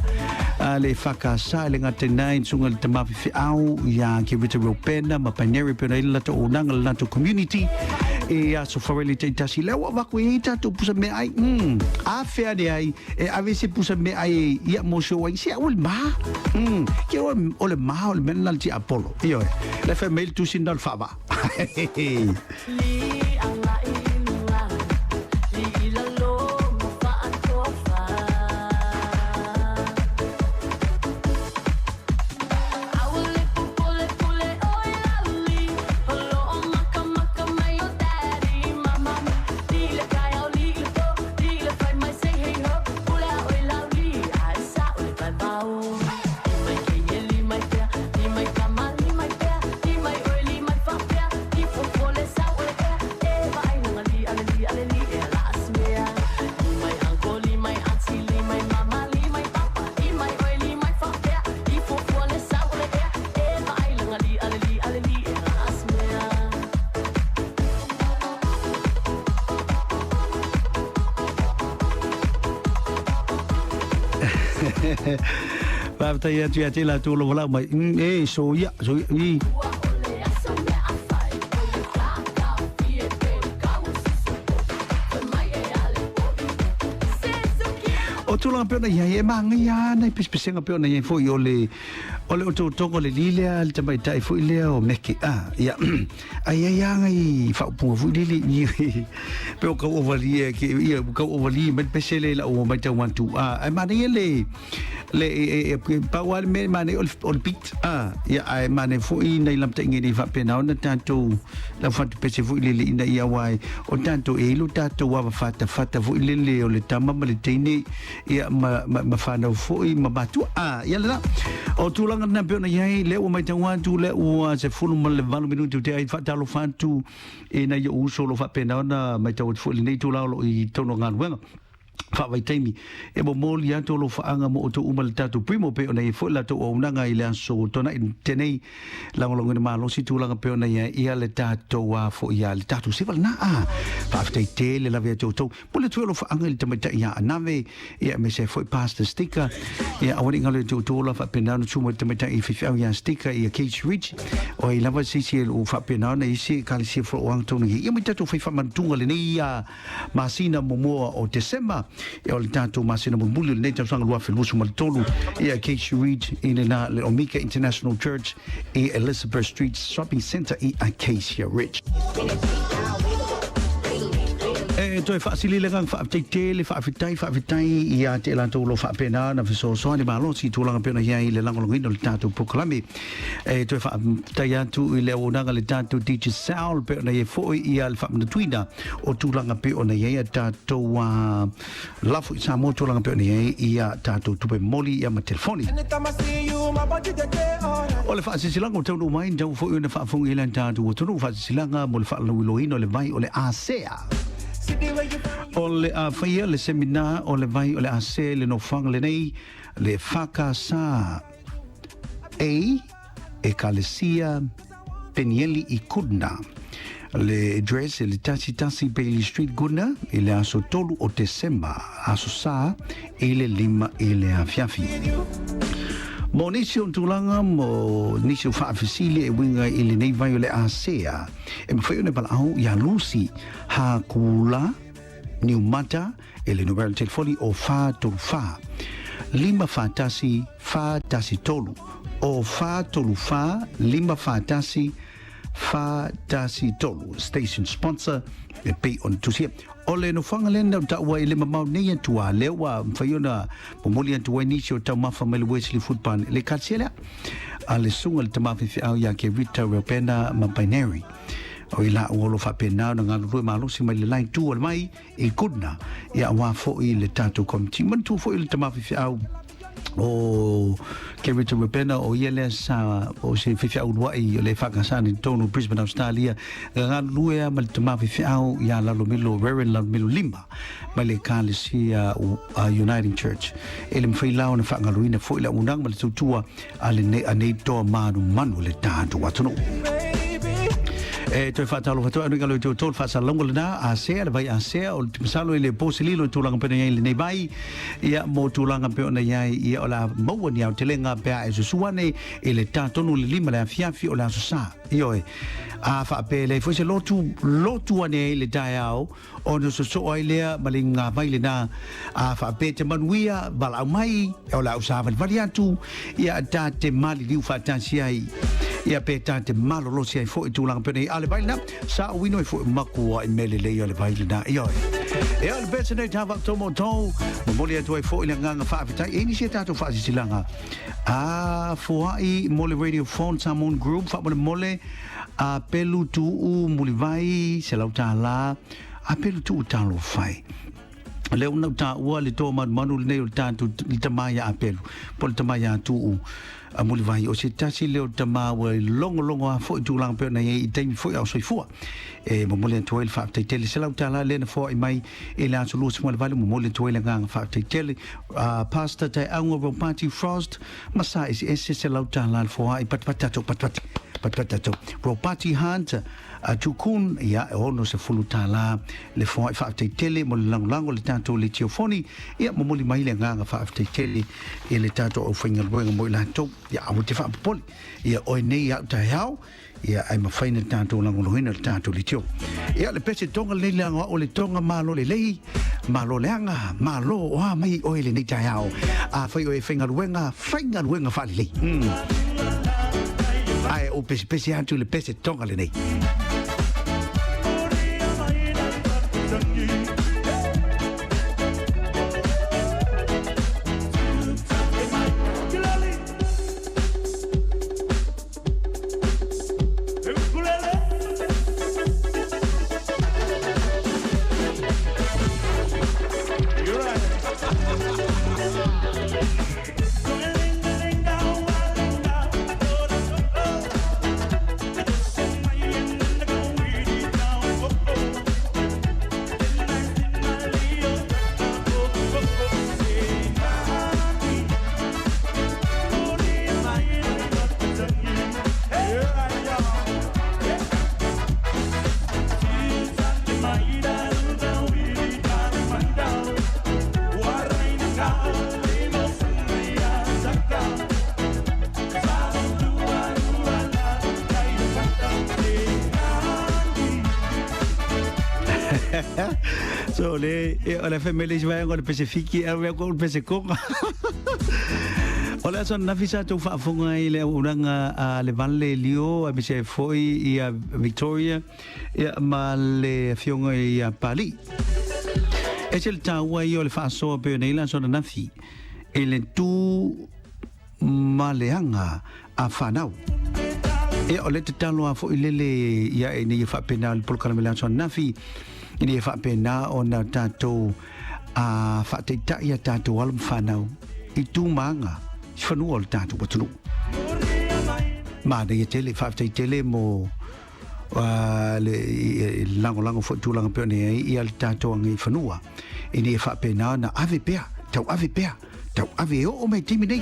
a le EFKS i le gata i ina i le susuga i le tama faifeau ia Kerita Reupena ma Paineri pei ona i ai le latou auaunaga le latou community i Aso Faraile taitasi. Lea ua avatu i ai tatou pusa meaai. Mm, a fea ane ai e ave se pusa meaai ia mo si ou aiga, se aua le ma. Ke o le ma o le mea lena a le tiapolo. Ioe. La e fai mai le tusi lena o le faavaa. Faafetai atu ia te latou o lo walau mai. E, so ia, so ia, i. O tulaga pei ona i ai, e māngaia ana i pesepesega pei ona i ai foi o le o le otootoga o le lī lea le tamaitai foi lea o Meke. Ah, ia, ai ai lava ngai faaupuga foi lele i pe o kau ovalia ke ia kau ovalia mai le pese le i lau matau atu. Ah, ae manaia le le e, e, e, pau lava le mea e manaia o le beat. Ah, ia, ae manaia foi nai lamataʻiga nei faapena ona tatou lau fatupese foi lele ina ia aua o tatou e i lo tatou ava fatafata foi lele o le tama ma le teine ia ma, ma, ma whanau foi ma matua. Ah, ia lena. O tulaga lena pei ona i ai, lea ua matau atu, lea ua 18 minuti o te ai faatalofa atu i nai ou uso o lo o faapena ona matau atu foi i lenei itula o lo o i totonu o galuega faavaitaimi e momoli atu alofaaga mo outou uma le tatou primo pei ona i ai foi le latou auaunaga i le aso Tonaʻi tenei lagolagoina malosi tulaga pei ona i ai ia le tatou a foi ia le tatou seva lena a faafetai tele lava ia te outou. Momoli atu ai alofaaga i le tamaitai ia Anave ia aemaise ai foi Pastor Stika ia aua ne i galo ia te outou la faapena ona tuu mai le tamaitai faifeau ia Stika ia Cage Ridge o ai lava se isi o faapena ona i se ekalesia foi o agatonu ia mai tatou fai faamanatunga lenei ia masina muamua o Tesema ia o le tatou masina mulimuli o lenei tausaga 2023 ia Cage Ridge i lena le Omega International Church i Elizabeth Street Shopping Centre i Acacia Ridge. E toe faasili le agaga faafetai tele, faafetai, faafetai ia te i latou o lo o faapena ona fesoasoani malosi i tulaga pei ona i ai le lagolagoina o le tatou polokalame. E toe faafetai atu i le auaunaga a le tatou Digicel pei ona i ai foi ia le faamanatuina o tulaga pei ona i ai a tatou lafo i Samoa tulaga pei ona i ai ia tatou tupe moli ia ma telefoni. O le faasilasilaga ua taunuu mai, tau foi ona faafofoga i le tatou atunuu faasilasilaga mo le faalauiloaina o le vai o le ASEA. O le a faia le semina o le vai o le ASEA i le nofoaga lenei, le FKS A, Ekalesia Penieli i Goodna. Le address e le 11 Bailey Street, Goodna, i le aso 3 o Tesema, aso Sa, i le 5 i le afiafi. Mo nisi o tulaga, mo nisi o faafesili e uiga i lenei vai o le ASEA, e mafai ona valaau ia Lucy Hakula Niumata i le numera telefoni o 434 541 413 o 434 541 413. Station sponsor e pei ona tusia. O le nofoaga lea na taua i le mamao nei atu a lea ua mafai ona momoli atu ai nisi o taumafa mai le Wesley Food Barn le ekalesia lea a le susuga i le tama faifeau ia Kerita Reupena ma Binary. O i laua o lo o faapena ona galulue malosi mai le la itu o le vai i Goodna, ia aua foi le tatou komiti. Manatua foi le tama faifeau. O Kerita Rebena o ia lea sa o se faifeau ulua'i o le EFKS i totonu o Brisbane Australia na galulue a ma le tamā faifeau iā Lalomilo Reverend Lalomilo Lima mai le Ekalesia Uniting Church. E le mafai la ona faagaloina foi le auaunaga ma le tautua a lenei a nei toa manumanu o le tatou atunuu. E toe faatalofa atu ai anu i galo i te tolu faasalalauga lena asea le vai asea o le masalo e le po se lilo i tulaga pena i ai lenei vai ia mo tulaga pe ona i ai ia o le a maua ni aotelega pe a e susu ane i le ta tonu le 5 le afiafi o le aso sa. Ioe, a faapea e leai foi se lotu, lotu ane ai le taeao ona sosoo ai lea ma le gavai lena. A faapea e te manuia, valaau mai, o le a ou savalivali atu, ia ta te maliliu faatasi ai, ia pe ta te malolosi ai foi i tulaga penei. A le vai lena, sa ou inoi foi makuaʻi mea lelei o le vai lena. Ioe. Ia o le pese nei tā whakatau mō tōu, momoli atu ai foi le agaga faafetai e nisi a tātou faasilasilaga. A foai mo le Radio Phone Samoan Group faamolemole a pelu tuuu mulivai $100 a pelu tuu talofai. Lea ua nau taua le toa manumanu lenei o le tatou le tama ia Apelu po o le tama ia Tuuu a Mulivai o se tasi lea o tama ua logologo a foi tulaga pei ona i ai i taimi foi a o soifua. E momoli atu ai le faafetai tele $100 lea na foai mai i le aso 28 momoli atu ai le agaga faafetai tele Pastor Taeauga Ropati Frost ma sa eseese $100 le foai patapata atu patapata patapata atu Ropati Hunt a Tukun ia e $60 le foai faafetai tele mo le lagolago i le tatou letiofoni ia momoli mai le agaga faafetai tele i le tatou aufaigaluega mo i latou ia aua te faapopole ia oe nei au taeao Ia, ai mafai na tatou lagolagoina le tatou leitio. Ia, le pese tonga lenei le ago o le tonga malo lelei, malo leaga, malo o a mai oe lenei taeao. A fai oe e faigaluega, faigaluega faalelei. Ae o pesepese atu le pese tonga lenei. So le e o le family se vaega o le Pasifiki a o le Pasekonga. O le aso ananafi sa tou faafofoga ai i le auaunaga a le Vale Lio aemaise ai foi ia Victoria ia ma le afioga ia Pali. E ese le taua ia o le faasoa pei ona i ai le aso ananafi i le tu ma le aga a fanau. Ia o le tatalo a foi lele ia ina ia faapena le polokalame le aso ananafi ina ia faapena ona tatou a faataitai a tatou alo ma fanau i tu ma aga i fanua o le tatou atunuu. Manaia tele, faafetai tele mo le lagolago foi tulaga pei ona i ai ia le tatou aga i fanua ina ia faapena ona ave pea, tau ave pea, tau ave e oo mai i le taimi nei.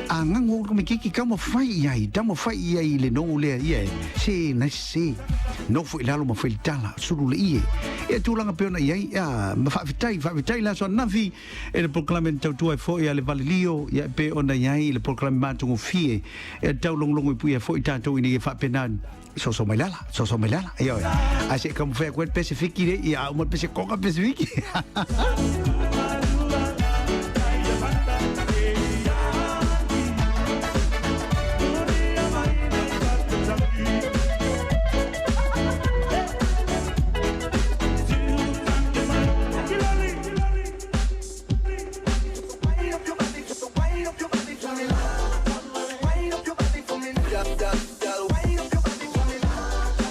A gago ulu mai keiki taumafai i ai, taumafai i ai i le nou lea ia e se na se nofo i lalo ma fai le tala, sulu le ie. Ia tulaga pei ona i ai, ia, ma faafetai, faafetai le aso ananafi e le polokalame na tautua ai foi a le Valelio, ia e pei ona i ai le polokalame matagofie e taulogologo i puia foi tatou ina ia faapena soso mai lala, soso mai lala, ia oe. Ae se i taumafai atu ai le Pesefiki le, ia a uma le Pesekoga Pesefiki.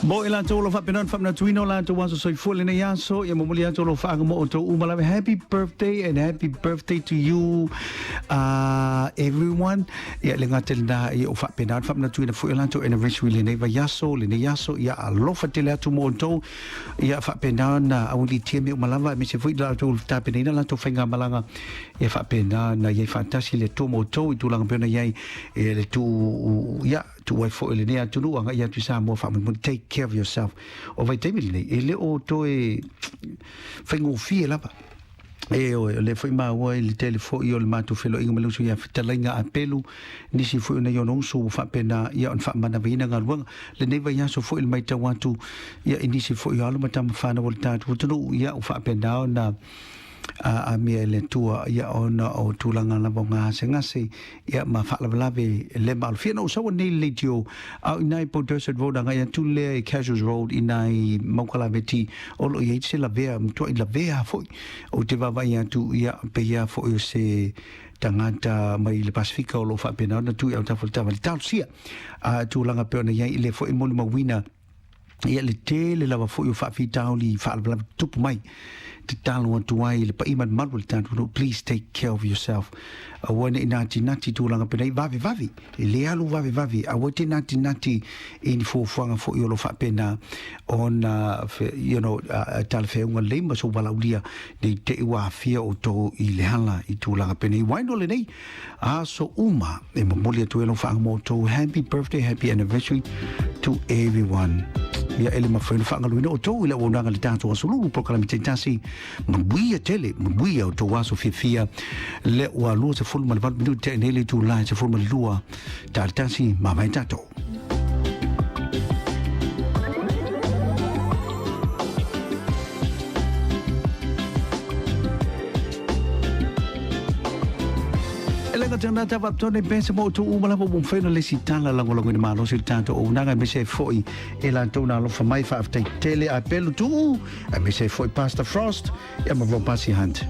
Mo e latou o lo o faapena ona faamanatuina o latou aso soifua i lenei aso, ia momoli atu o lo faaga mo outou uma lava. Happy birthday and happy birthday to you everyone. Ia le gata i lena, ia o faapena ona faamanatuina foi o latou anniversary i lenei vaiaso, lenei aso, ia alofa tele atu mo outou. Ia faapena ona auiliitia mea uma lava, aemaise foi i latou tapenaina latou faigamalaga, ia faapena ona i ai faatasi le Atua ma outou i tulaga pei ona i ai e le tuu, ia, tuu ai foi lenei atunuu agai atu i Samoa faamolemole. Take care of yourself. O vaitaimi lenei, e le o toe faigofie lava. E oe, o lea foi maua i le tele foi o le matou feiloaiga ma le uso ia Fetalaiga Apelu, nisi foi o nai ona uso ua faapena ia ona faamanavaina galuega. Lenei vaiaso foi le maitau atu ia i nisi foi o alo ma tama fanau o le tatou atunuu, ia ua faapena ona a amia e le Atua ia ona o tulaga lava o gasegase ia ma faalavelave le maalofia. Na ou sau nei i le leitio a o i ina i Beaudesert Road agai atu lea i Casuals Road i ina i Maukalaveti o lo o i ai se lavea, matuai lavea foi. Ou te vaavaai atu ia pei lava foi o se tagata mai le Pasefika o lo o faapena ona tu i autafa o le taavale. Talosia a tulaga pei ona i ai, lea foi e molimauina ia le tele lava foi o faafitauli faalavelave tutupu mai. Tatalo atu ai i le paia malumalu o le tatou nuu, please take care of yourself. Aua ne i natinati tulaga penei, vavevave, e le alu vavevave, aua e te natinati i ni fuafuaga foi o lo o faapena ona, you know, talafeauga lelei ma sou valaaulia, ne i te i ua aafia outou i le ala i tulaga penei. Uaina o lenei aso uma e momoli atu ai lau faaaga mo outou. Happy birthday, happy anniversary to everyone. Ia e le mafai ona faagaluina outou i le auaunaga i le tatou aso lulu polokalame taitasi. Manuia tele, manuia outou aso fiafia. Lea ua 28 minute tea nei le itula e 12 talitasi mavae tatou. E le gata na tava tone pese mo tu uma lava mo whaina le si tala langolongo i malosi le tātou o unaga me se foi e la tōna alofa mai whaaftai tele a pelu tuu a me se foi Pastor Frost ia ma Robasi Hunt.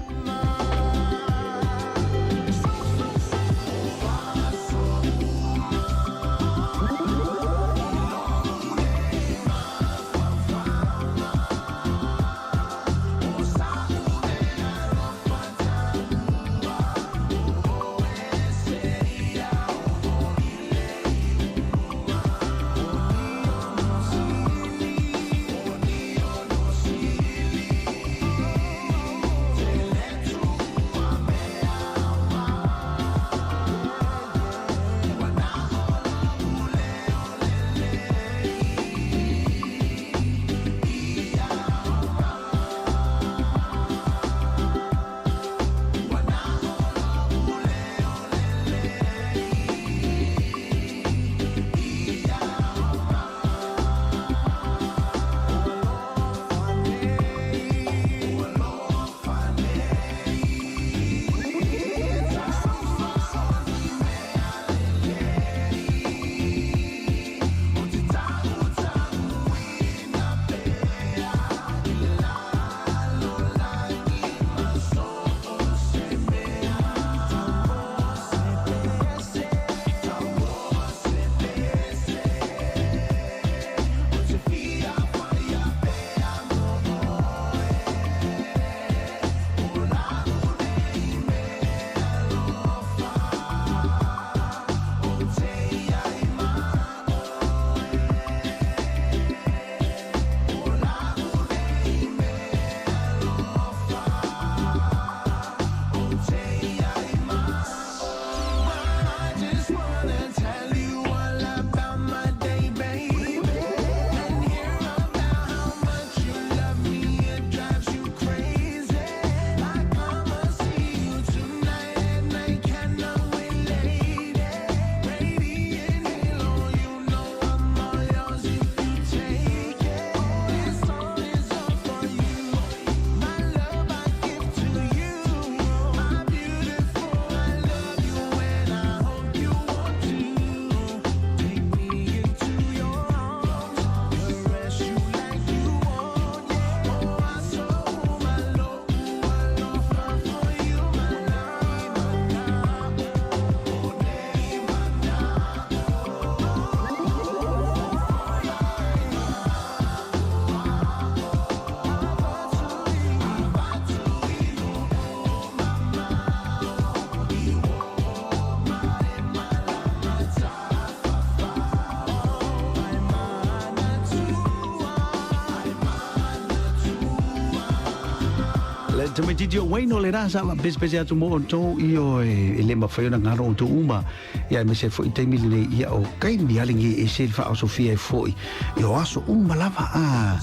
Le tamaitiiti o Wayne o le rā sa faapesepese atu mo outou, ioe, e le mafai ona galo outou uma, ia aemaise ai foi taimi lenei, ia o taimi lava lenei e ese le faaosofia ai foi i o aso uma lava. A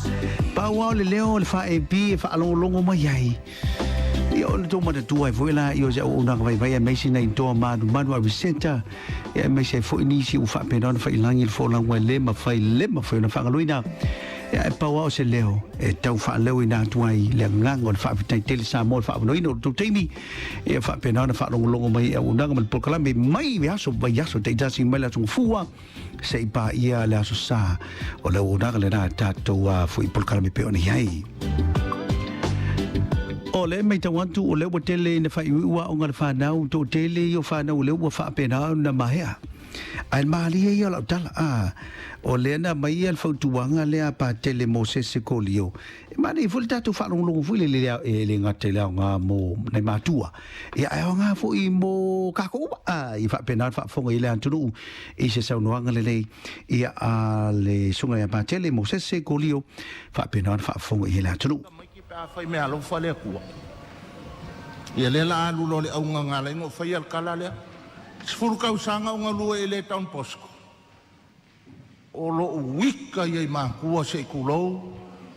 pau lava o le leo o le 4AP e faalogologo mai ai, ia ona tou manatua ai foi la i o se auaunaga vaivai aemaise nai toa manumanu a Riseta, ia aemaise ai foi nisi ua faapena ona failagi le folauga e le mafai, le mafai ona faagaloina. Ia e pau lava o se leo e tau faaleuina atu ai le agaga o le faafetai tele Samoa i le faavanoaina o le tou taimi ia faapena ona faalogologo mai i auaunaga ma le polokalame mai le aso vaiaso taitasi mai le aso Gafua se i paia le aso Sa o le auaunaga lena tatou foi polokalame pei ona i ai. O lea e matau atu o lea ua tele ina faaiuiu aoga a le fanau, toatele ia o fanau o lea ua faapena ona maea. Ae malie ia o lau tala, a, o lea na aumai ia le fautuaga lea a Patele Mosese Kolio, e manaia foi le tatou faalogologo foi lele e le gata i le aoga mo nai matua, ia ae aoga foi mo kakou uma, a, ia faapena ona faafofoga i le atunuu i se saunoaga lelei ia a le Susuga ia Patele Mosese Kolio, faapena ona faafofoga i le atunuu. Pe a fai meaalofa le Atua, ia lea la alu loa le auga na ala ai ona ou faia le tala lea. 10 tausaga o galue i le Don Bosco, o lou ika ia i matua se i tulou,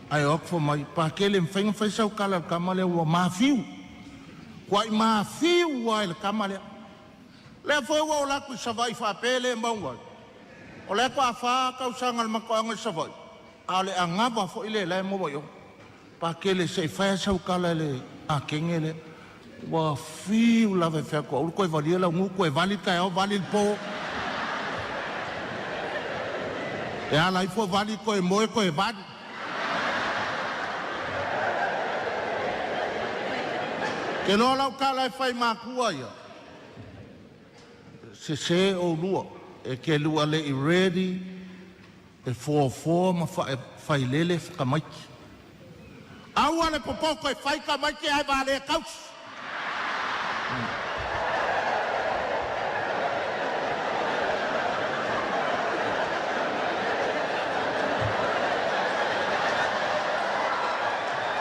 ae o atu fai mai, Pakele e mafai ona fai sau tala i le tama lea ua mafiu. Tuai mafiu lava i le tama lea. Lea foi ua ou alu atu i Savaii faapea e le maua ai. O lea faatoa fa tausaga o le matou aoga i Savaii, a o le anava foi lea la e maua i o. Pakele se i fai sau tala i le akenge lea. Ua fiu lava e fai atu, aua le toe valia lau nu, toe vali le taeao, vali le po. E ala ifo vali, toe moe, toe vali. Ke loa lau tala e fai matua ia, sese oulua, e te lua le i ready e foafoa ma failele tamaiti. Aua le popoto e fai tamaiti ae valea tausi.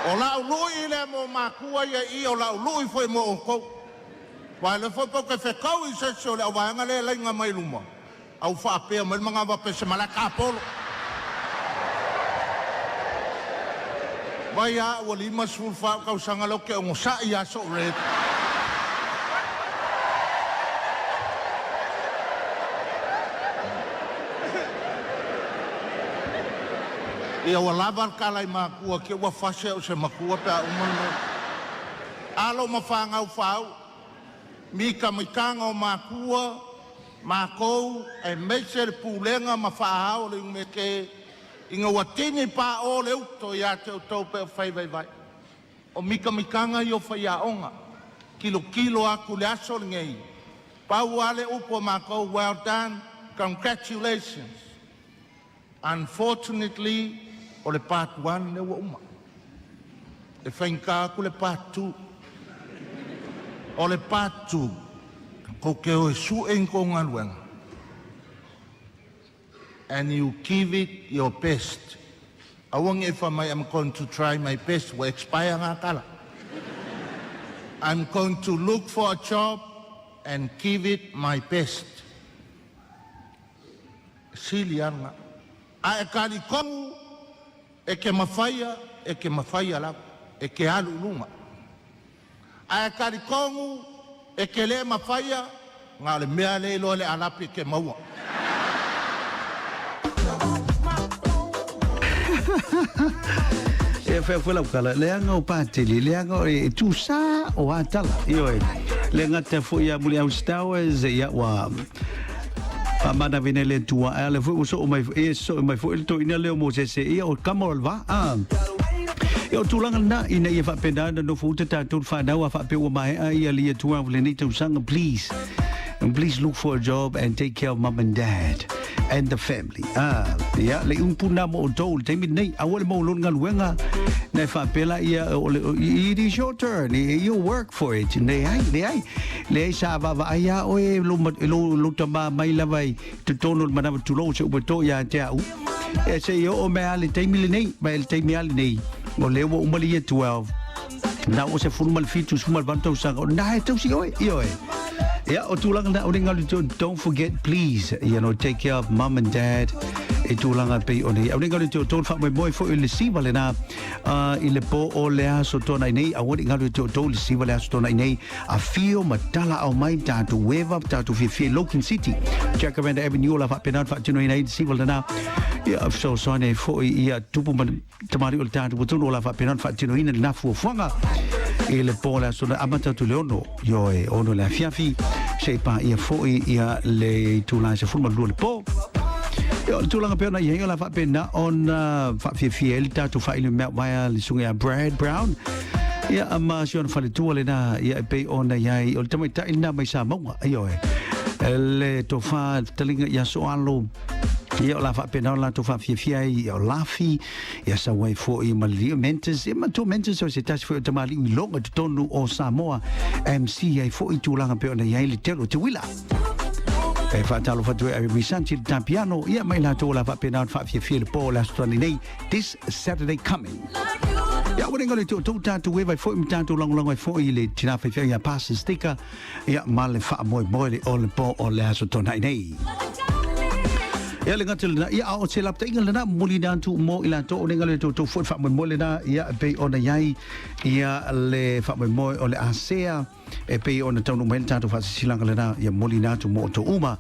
O lau lui lea mo matua ia i i, o lau lui foi mo outou. Aua e iloa foi pe ou te fetau i se isi o le auvaega lea e laina mai luma, a ua faapea mai le manava pese malae tapolo. Mai a ua 54 tausaga lea ou te onosai a sou ready. Ia ua lava le tala i matua ke ua fasi au se matua pe a uma le mea. Alo ma fanau faauu, mika-mikaga o matua, matou, aemaise le pulega ma faaao o le Iunete, ina ua tini paʻō le uto ia te outou pe o fai vaivai. O mikamikaga ia o faiaoga, tilotilo atu i le aso lenei, pau lava le upu a matou, well done, congratulations. Unfortunately, o le part 1 lea ua uma. E faigata atu le part 2. O le part 2, kou te o e su'e ni tou galuega and you give it your best. Aua ne i fai mai I'm going to try my best, ua expire ngā tala. I'm going to look for a job and give it my best. Sili ana. A e talitonu e ke mafaia, e ke mafaia lava, e ke alu i luga. A e talitonu e ke le mafaia, na o le mea lea e iloa e le alapi e ke maua. E whea whea lau kala, leaga o Patele, leaga o e tūsā o Atala. Ioe, le gata foi a muli au Stowers, ia ua Faamanaviina e le Atua, ae a o lea foi ua soo mai, e soo mai foi le toeaina lea o Mosese, ia o tama o le va. A, ia o tulaga lena, ina ia faapena ona nofo uta tatou le fanau, a faapea ua maea ia le Year 12 lenei tausaga, please, please look for a job and take care of mum and dad and the family. A, ia, le upu lena mo outou i le taimi lenei, aua le maua loa le galuega, na e faapea laia, o le, it is your turn, you work for it. Leai, leai. Leai sa vaavaai lava oe e lou tama mai lava i totonu o le manava tulou se upu e to ia te au. E se i oo mai lava le taimi lenei, mai le taimi lava lenei, o lea ua uma le year 12. Na o se fulu ma le 7 ma le 8 tausaga, o na e tausi oe, ioe. Ia, o tulaga na o le ngalu te, don't forget please, you know, take care of mum and dad, e tulaga pei o nei. Au le ngalu te o tōn wha moe moe fo i le siva le na, i le po o le aso tōna i nei, au le ngalu te o tō le siva le aso tōna i nei, a fio ma tala au mai tātou weva, tātou fiafia Logan City, Jacaranda Avenue, o la wha penau wha tino i nei, siva le na, ia, so soane fo i ia tupu ma tamari o le tātou tonu o la wha penau wha tino ina le na fuafuaga, i le po le aso na amata tu le ono, ioe ono le afiafi, se i pa ia foi ia le tulaga se fulu ma lua le po. Ia, o le tulaga pea ona i ai o la faapena ona faafiafia ai le tatou faaili mea vaea le suga ia Brad Brown. Ia, ma si ona faletua lena, ia e pei ona i ai, o le tamaitai lena mai Samauga, ioe. Le tofā taliga ia soalo, ia o la faapena ona latou faafiafia ai, ia o lafi, ia sau ai foi ma le lia Mentis, ia matua Mentis o se tasi foi o tamalii i loga totonu o Samoa, MC ai foi tulaga pei ona i ai le tele o te uila. E faatalofa atu ai Risanti le Tapiano, ia mai latou o la faapena ona faafiafia le po o le aso Toani nei, this Saturday coming. Ia ua lenga le toutou tatou eva ai foi ma tatou lagolago ai foi i le tina faifeau ia Pastor Sticker, ia ma le faamoemoe le o le po o le aso Tona'i nei. Ia le gata lena, ia a o se lapataiga lena, momoli ina atu mo i latou o lenga le toutou foi le faamoemoe lena, ia e pei ona i ai ia le faamoemoe o le ASEA, e pei ona taunuu mai le tatou faasisilaga lena, ia momoli ina atu mo outou uma,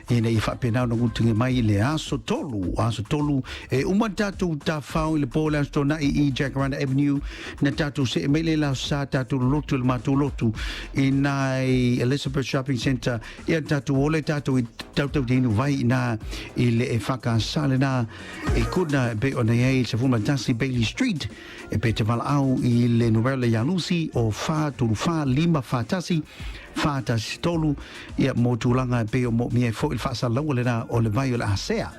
ina ia faapena ona gutagi mai le aso tolu, aso tolu, e uma le tatou tafao i le po o le aso Tona'i i Jacaranda Avenue, na tatou see mai le la sa tatou lolotu le matou lotu i nai Elizabeth Shopping Centre, ia tatou ole tatou i tautau te inu vai ina i le e whakasa lena i kuna e pei ona i ai 11 Bailey Street e pe te valaau i le numera ia Lucy o 4 3 4 5 4 1 4 1 3 ia mo tulaga e pei o moomia ai foi le faasalalauga lena o le vai o le ASEA.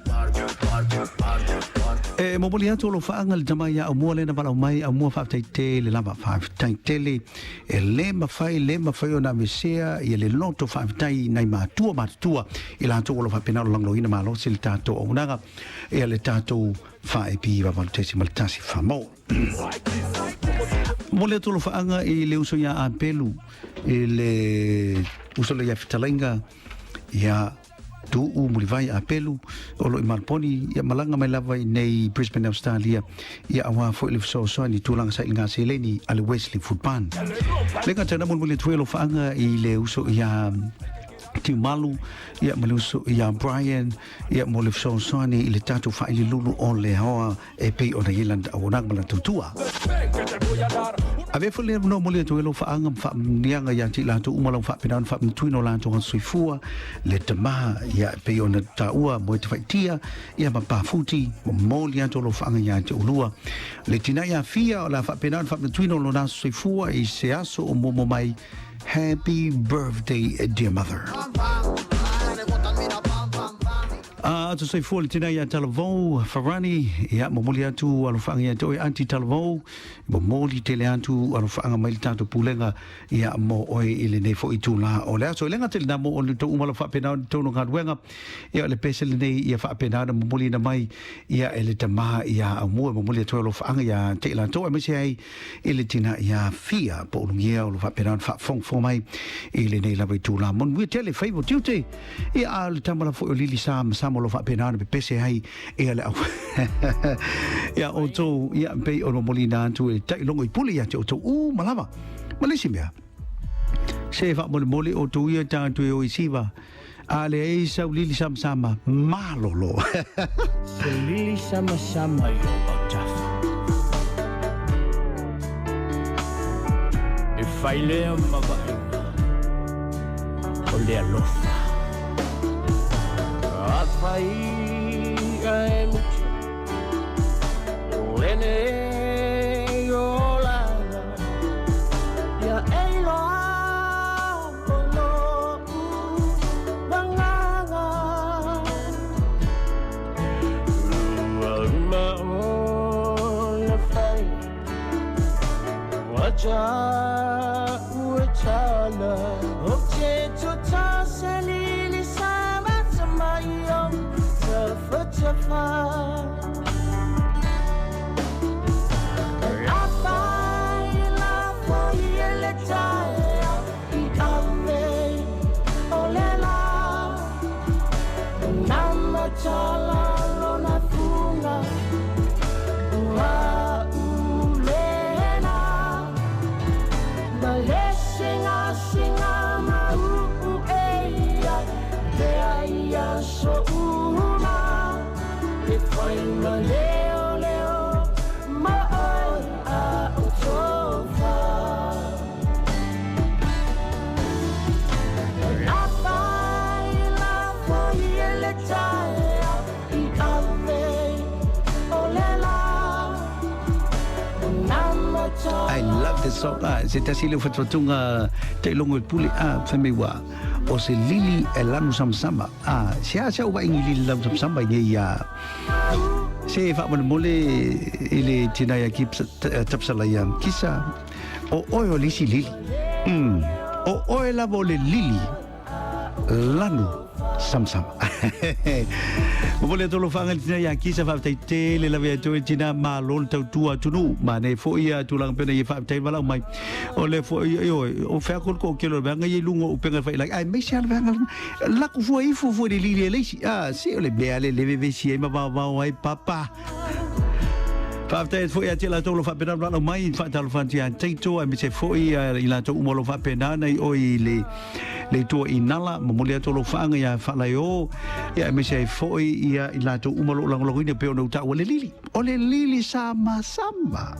E momoli atu o lofaaga le tama ia aumua lena valaau mai aumua faafetai tele lava faafetai tele e le mafai le mafai ona aveesea ia le loto faafetai nai matua matutua i latou o lo faapena ona lagolagoina malosi le tatou auaunaga ia le tatou 4AP 8.1 Whamau. Momoli atu alofaaga i le uso ia Apelu i le uso lea ia Fetalainga ia Tu'u Mulivai Apelu o lo i Malponi ia malaga mai lava i nei Brisbane Australia ia auā foi le fesoasoani tulaga sailiga seleni a le Wesley Food Barn. Le gata na molimoli atu foi alofaaga i le uso ia Tiumalu ia ma le uso ia Brian ia mo le fesoasoani i le tatou faaililulu o le aoa e pei ona i ai lana auaunaga ma lana tautua. Avea foi le avanoa momoli atu ai lou faaga ma faamanuiaga ia te i latou uma lau faapena ona faamanatuina o latou aso soifua, le tama ia e pei ona taua mo e tafaitia ia ma Pafuti, momoli atu lou faaga ia te oulua. Le tina ia Fia o le a faapena ona faamanatuina o lona aso soifua i se aso o muamua mai. Happy birthday dear mother. A atu soifua le tina ia Talavou Farani, ia momoli atu alofaaga ia te oe Aunty Talavou, momoli tele atu alofaaga mai le tatou pulega ia mo oe i lenei foi itula o le aso. E le gata i lena mo o le tou uma lava faapena ona totonu o galuega, ia o le pese lenei ia faapena ona momoliina mai ia e le tama ia Aumua, momoli atu ai alofaaga ia te i latou aemaise ai i le tina ia Fia po o Lugia o lo faapena ona faafogafoga mai i lenei lava itula. Manuia tele faiva o tiute. Ia a o le tama la foi o Lili Sa ma Sama o lo faapena ona pepese ai ia le au ia outou ia pei ona momoliina atu e tailogo i pule ia te outou uma lava. Ma le isi mea, se faamolemole outou ia tatou e o i Siva, a leai sau Lili Samasama, malolo. Se lili samasama i ou autafa E fai lea ma vaaiga o le alofa Afai ae mutu Lenei olaga Ia e iloa o lo'u agaga Ua uma ona fai le taeao i ave o le la. Na matala lona fuga ua ulena. Ma le singasinga ma uu e ia pea ia so uma. E fai ma leo leo ma oi a o tofa. La fai la fai e le taeao i ave o le la. Na matala I love this song. Ah, se tasi le fatuatuga taʻilogo i le pule a fai ua o se lili e lanu samasama. Ah, se a se au vaaiga i lili lanu samasama i nei a se faamolemole i le tina ia ki tapasala ia kisa o oe o le isi lili. O oe lava o le lili lanu samasama. Momoli atu alofaga i le tina ia Kisa faafetai tele lava ia te oe tina malo le tautua atunuu ma nei foi ia tulaga pena ia faafetai valaau mai o le foi ioe o fea ko le toatele o le vaega ia i luga o upega failagi aemaise lava le vaega lako fua ifo foi le lili e le isi a se o le mea le le vevesi ai ma vaovao ai papa. Faafetai atu foi ia te latou o lo o faapena ona valaau mai i faatalofa atu ia Taito aemaise foi i latou uma o lo o faapena ona i oe i le le itua i Nala, momoli atu alofaaga ia Faalaeo, ia aemaise ai foi ia i latou uma o lo o lagolagoina pei ona ou taua le lili. O le lili samasama.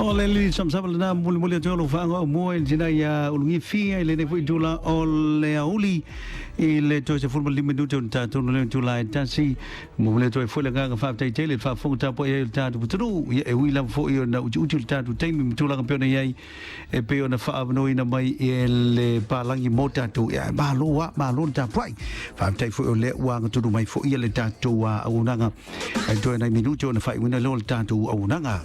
O le lili samasama lena molimoli atu ai lou faaga o mua i le tina ia Ulugifi i lenei foi itula o le aoauli i le toe 15 minute o le tatou leo itula e tasi. Momoli atu ai foi le agaga faafetai tele i le faafofoga tapuai ai o le tatou atunuu. Ia e ui lava foi ona utiuti le tatou taimi ma tulaga pei ona i ai e pei ona faaavanoaina mai e le palagi mo tatou. Ia malo a, malo le tapuai. Faafetai foi o lea ua agatonu mai foi ia le tatou auaunaga. E toe nai minute ona faaiuina lea o le tatou auaunaga.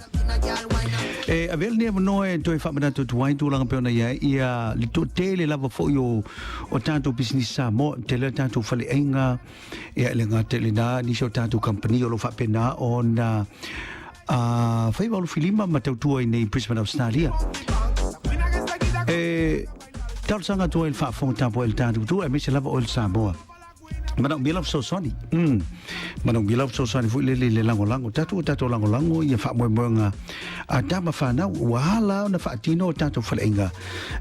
E avea lenei avanoa e toe faamanatu atu ai tulaga pei ona i ai ia le toatele lava foi o o tatou pisinisi Samoa, tele a tatou faleaiga, ia e le gata i lena, nisi o tatou kamupani o lo o faapena ona fai vaolofilima ma tautua i nei Brisbane, Australia. E talosaga atu ai i le faafofoga tapuai i le tatou atunuu aemaise lava oe le Samoa. Manaomia lau fesoasoani. Manaomia lau fesoasoani foi lele i le lagolago. Tatou o tatou lagolago ia faamoemoega a tama fanau. Ua ala ona faatino o tatou faleaiga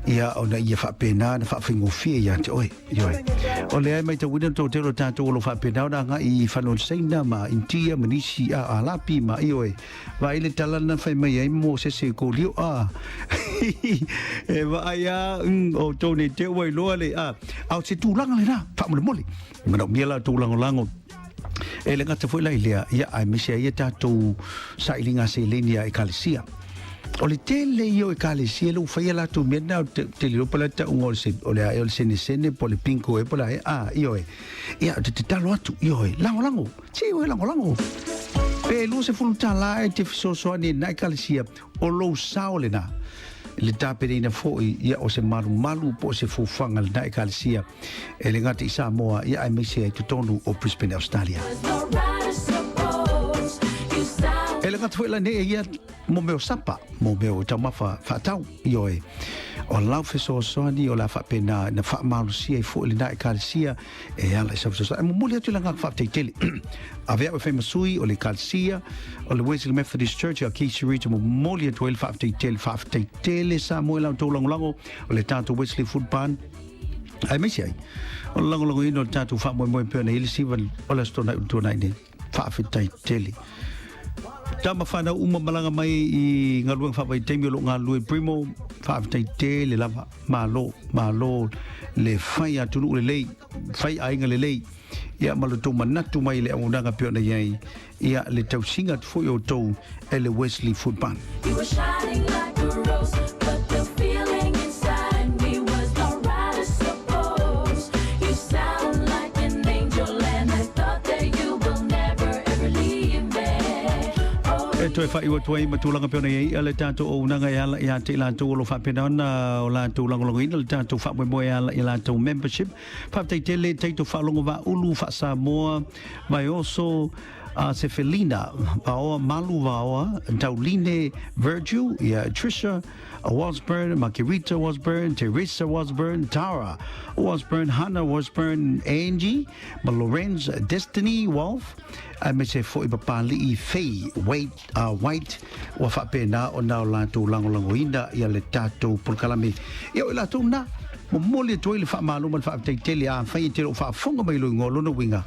ia ona ia faapena ona faafaigofie ia te oe. Ioe. O lea e matauina le toatele o tatou o lo o faapena ona agai i fanua Saina ma India ma nisi a Alapi ma ioe. Vaai le tala na fai mai ai mo se se ko lio a. E vaai a o tou nei te ua iloa le a. A o se tulaga lena, faamolemole. Manaomia la tou lagolago. E le gata foi la i lea, ia aemaise ai a tatou sailiga seleni a Ekalesia. O le tele ia o Ekalesia lea ua fai a latou mea lena, ou te le iloa po o le a le tauga o le se, o le a ea o le senesene po o le bingo ea po o le a ea, a, ioe. Ia, ou te tatalo atu, ioe, lagolago, se ioe, lagolago. Pe $20 e te fesoasoani ai i lena Ekalesia, o lou sao lena i le tapenaina foi ia o se malumalu po o se fuafuaga a lena Ekalesia e le gata i Samoa ia aemaise ai totonu o Brisbane, Australia. E le gata foi la nei ia mo mea o sapa, mo mea o taumafa faatau, ioe. O lau fesoasoani o le a faapena na faamalosia ai foi lena Ekalesia e ala i sau fesoasoani. E momoli atu le agaga faafetai tele. Ave au e fai ma sui o le Ekalesia o le Wesley Methodist Church a Casey Region, momoli atu ai le faafetai tele, faafetai tele Samoa i la outou lagolago o le tatou Wesley Food Barn. Aemaise ai o le lagolagoina o le tatou faamoemoe pei ona i ai le siva o le Aso Toonai ua tuanai nei. Faafetai tele. Tama whanau uma malaga mai i galuega faavaitaimi o lo o galulue i Brimo, faafetai tele lava. Malo, malo le fai atunuu lelei, fai aiga lelei. Ia ma lo tou manatu mai i le auaunaga pei ona i ai, ia le tausiga atu foi o outou e le Wesley Food Barn. You were shining like a rose, but the feeling inside me was not right, I suppose. You sound like an angel, and I thought that you will never ever leave me. Oh, E toe faaiu atu ai ma tulaga pei ona i ai ia le tatou auaunaga e ala ia te i latou o lo o faapena ona o latou lagolagoina le tatou faamoemoe e ala i latou membership. Faafetai tele Taito Faalogo Vaaulu Faa-Samoa Vaeoso a Sefelina Vaoa Malu Vaoa Tauline Virgil ia Trisha Wasburn Makirita Wasburn Teresa Wasburn Tara Wasburn Hannah Wasburn Angie ma Lorenz Destiny Wolf aemaise foi Papali'i Faye Wait, White ua faapena ona o latou lagolagoina ia le tatou polokalame. Ia o i latou na, momoli atu ai le faamalo ma le faafetai tele. Afai e te le o faafofoga mai i lou igoa, lona uiga,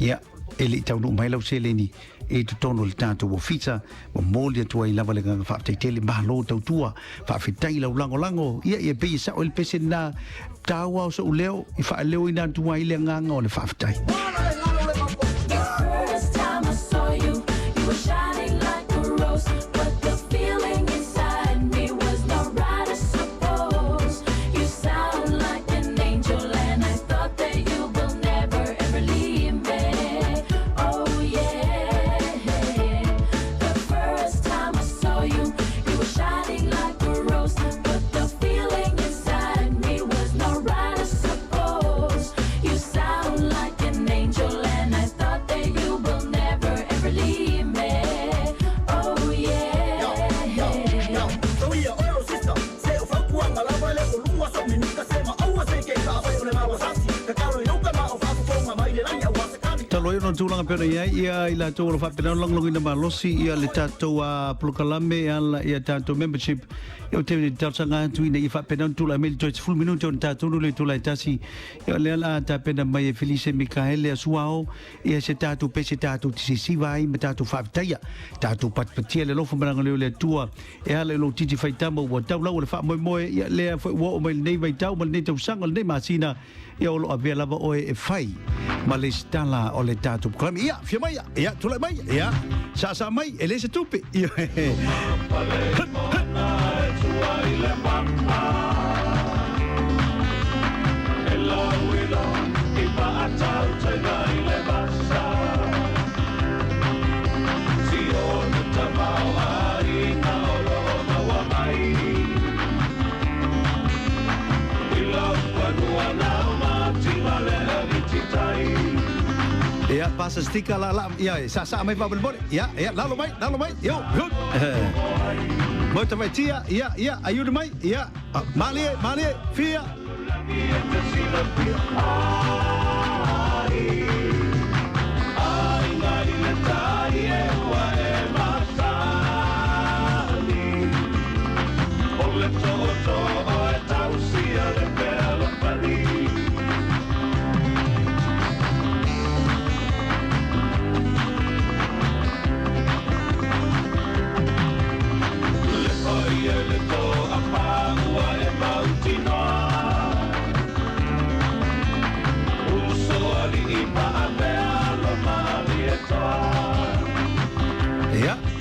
ia, e le i taunuu mai lau seleni i totonu o le tatou ofisa, momoli atu ai lava le agaga faafetai tele, malo tautua, faafetai i lau lagolago. Ia, ia pei e sao ai le pese lena, taua o so'u leo i faaleoina atu ai le agaga o le faafetai. The first time I saw you, you were shining like a rose, but the feeling inside me was not right, I suppose. You sound like an angel, and I thought that you will never ever leave me. Oh yeah. The first time I saw you, you were shining like a rose, but the feeling inside me was not right, I suppose. You sound like an angel, and I thought that you will never ever leave me. Oh yeah. Talu ai ona o tulaga pei ona i ai ia i latou o lo o faapena ona lagolagoina malosi ia le tatou polokalame e ala i a tatou membership. Ia ou te talosaga atu ina ia faapena ona tulai mai le toe 10 minute ona tatou nu le itula e tasi. Ia o lea o le a tapena mai e Felice Mikaele Asuao ia se tatou pese tatou te sisiva ai ma tatou faafetaia, tatou patipatia le alofa ma le agalelei o le Atua e ala i lou titi faitama ua tau lau o le faamoemoe, ia lea foi ua oo mai lenei vaitau ma lenei tausaga, lenei masina, ia o lo o avea lava oe e fai ma le isitala o le tatou polokalame. Ia, afio mai, ia, tulai mai, ia, saasaa mai, e leai se tupe. Ia, Ia, pasa stika la la, ia, e saasaa mai faamolemole. Ia, ia, lalo mai, lalo mai, io, hut. Moe tamaitia, ia, ia, aiuni mai, ia, malie, malie, fia.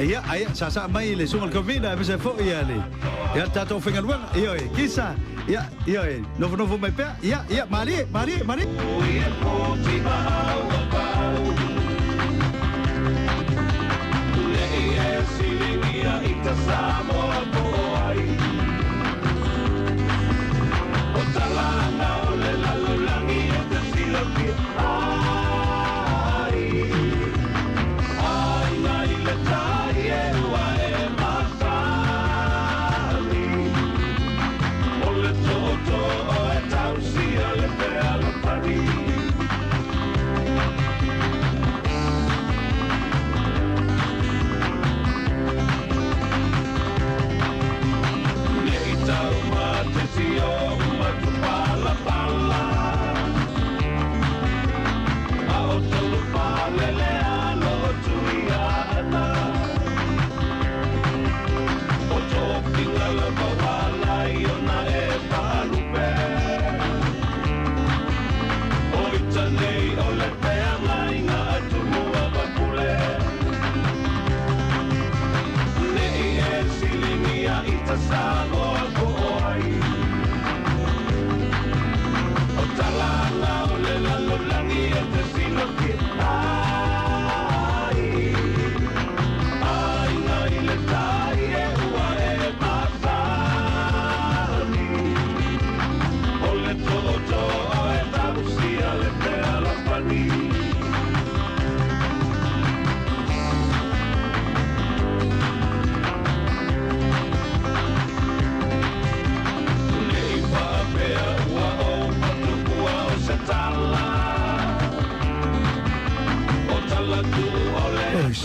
Ia, aia, saasaa mai le susuga i le Kovina aemaise ai foi ia le ia le tatou aufaigaluega. Ioe, kisa, ia, ioe, nofonofo mai pea. Ia, ia, malie, malie, malie. Oi,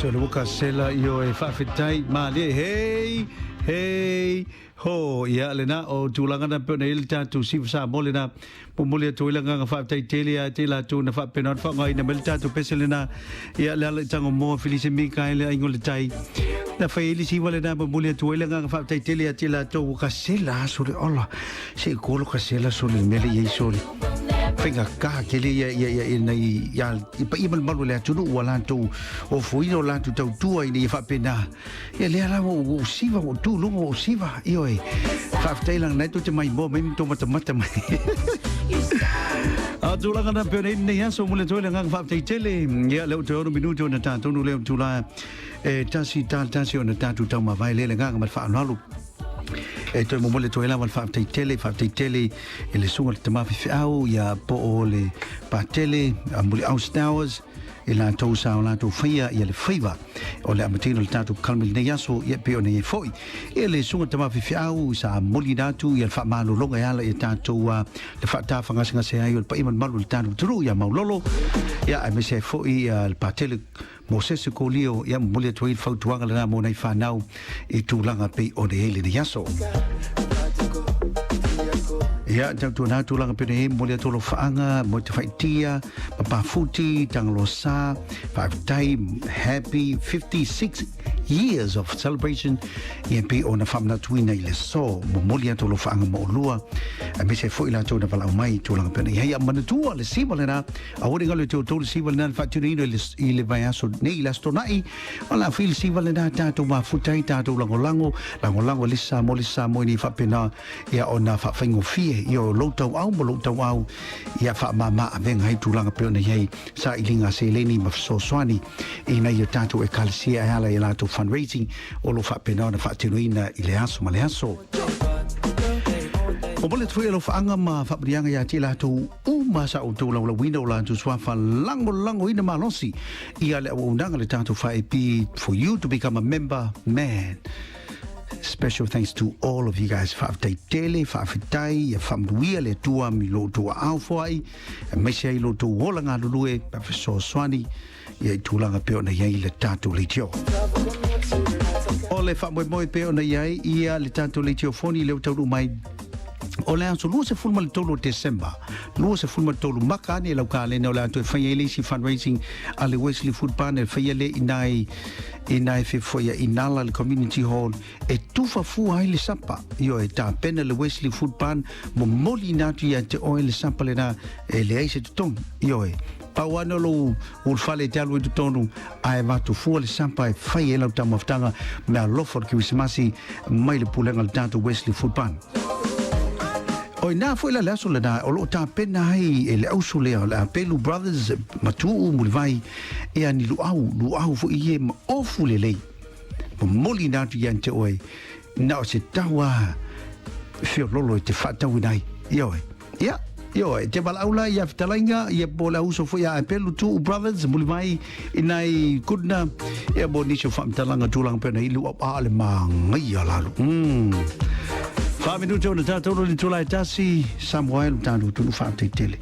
sole ua kasela ioe faafetai malie hei hei ho ia lena o tulaga na pe ona i ai le tatou siva Samoa lena momoli atu ai le agaga faafetai tele ia te i latou na faapena ona faaaogaina mai le tatou pese lena ia le ala i Tagomoa Filise Mikaele Aiga o le Tai na fai ai le siva lena momoli atu ai le agaga faafetai tele ia te i latou ua kasela sole ola se i kolo kasela sole le mea le i ai sole faigata tele ia ia ia ia nei ia i paia ma le malu o le atunuu ua latou ofoina o latou tautua ina ia faapena ia lea la ua ua siva ua tu luga ua siva ioe faafetai lana nai tou te maimoa mai ma tou matamata mai A tulaga na peo nei nei aso mo le toe le agaga faafetai tele ia lea ua toe ono minute ona tatonu lea tula e tasi tali tasi ona tatou taumavae lea le agaga ma le faaaloalo e toe momoli atu ai lava le faafetai tele, faafetai tele i le susuga i le tama faifeau ia po o le Patele Muliau Stowers i latou sa o latou faia ia le faiva o le amataina o le tatou kalame i lenei aso ia pei ona i ai foi ia le susuga i le tama faifeau sa moliina atu ia le faamalologa e ala i a tatou le faatafagasegase ai o le paia ma le mamalu o le tatou atunuu ia Maulolo ia aemaise ai foi ia le Patele Mosese Kolio, ia momoli atu ai le fautuaga lena mo nai fanau i tulaga pei ona i ai lenei aso. Ia, tautuana tulaga pei ona i ai, momoli atu alofaaga mo te whaitia, Papafuti, Tagaloa Sa, faafetai, happy 56 years of celebration, ia pei ona faamanatuina i le aso, momoli atu alofaaga mo olua, aemaise ai foi latou na valaau mai i tulaga pei ona i ai. Ia manatua le siva lena, Aua ne i galo i te outou le siva lena na faatinoina i le, i le vaiaso nei i le Aso Toonai. O le a fai le siva lena tatou mafuta ai, tatou lagolago, lagolago i le isi Samoa, le isi Samoa ina ia faapena ia ona faafaigofie ia o lou tauau ma lou tauau ia faamama avega ai tulaga pei ona i ai sailiga a seleni ma fesoasoani i nai o tatou ekalesia e ala i a latou fundraising o lo o faapena ona faatinoina i le aso ma le aso. Momoli atu foi alofaaga ma faamanuiaga ia te i latou uma sa outou laulauina o latou suafa lagolagoina malosi ia le auaunaga le tatou FAEP for you to become a member man. Special thanks to all of you guys. Faafetai tele, faafetai, ia faamanuia le Atua i lo outou aao foai, aemaise ai lo outou ola galulue, fesoasoani ia i tulaga pei ona i ai le tatou leitio. O le faamoemoe pei ona i ai ia le tatou leitio foni lea ua taunuu mai o le aso 23 o Tesema, 23 maka ane i lau kalena o le a toe fai ai le isi fundraising a le Wesley Food Barn e faia lea i nai i nai fefoia i Nala le Community Hall e tufa fua ai le sapa. Ioe, tapena le Wesley Food Barn momoli ina atu ia te oe le sapa lena e leai se totogi. Ioe. Pau ane o lou ulufale e te alu i totonu ae avatu fua le sampa e fai ai lau taumafataga meaalofa o le Kerisimasi mai le pulega a le tatou Wesley Food Barn. O ina foi la le aso lena o loo tapena ai e le auso lea o le Apelu Brothers ma Tuuu Mulivai ia ni luau, luau foi ie ma ofu lelei. Momoli ina atu ia te oe na o se tau a feololo e te faatauina ai. Ioe. Ia, ioe, te valaau la ia fetalaiga, ia po o le auso foi a Apelu Tuuu Brothers Mulivai i nai Goodna, ia mo nisi o faamatalaga tulaga pei ona i luau a le magaia lalo. 4 minute ona tatou le itula e 1, Samoa e lo tatou atunuu faafetai tele.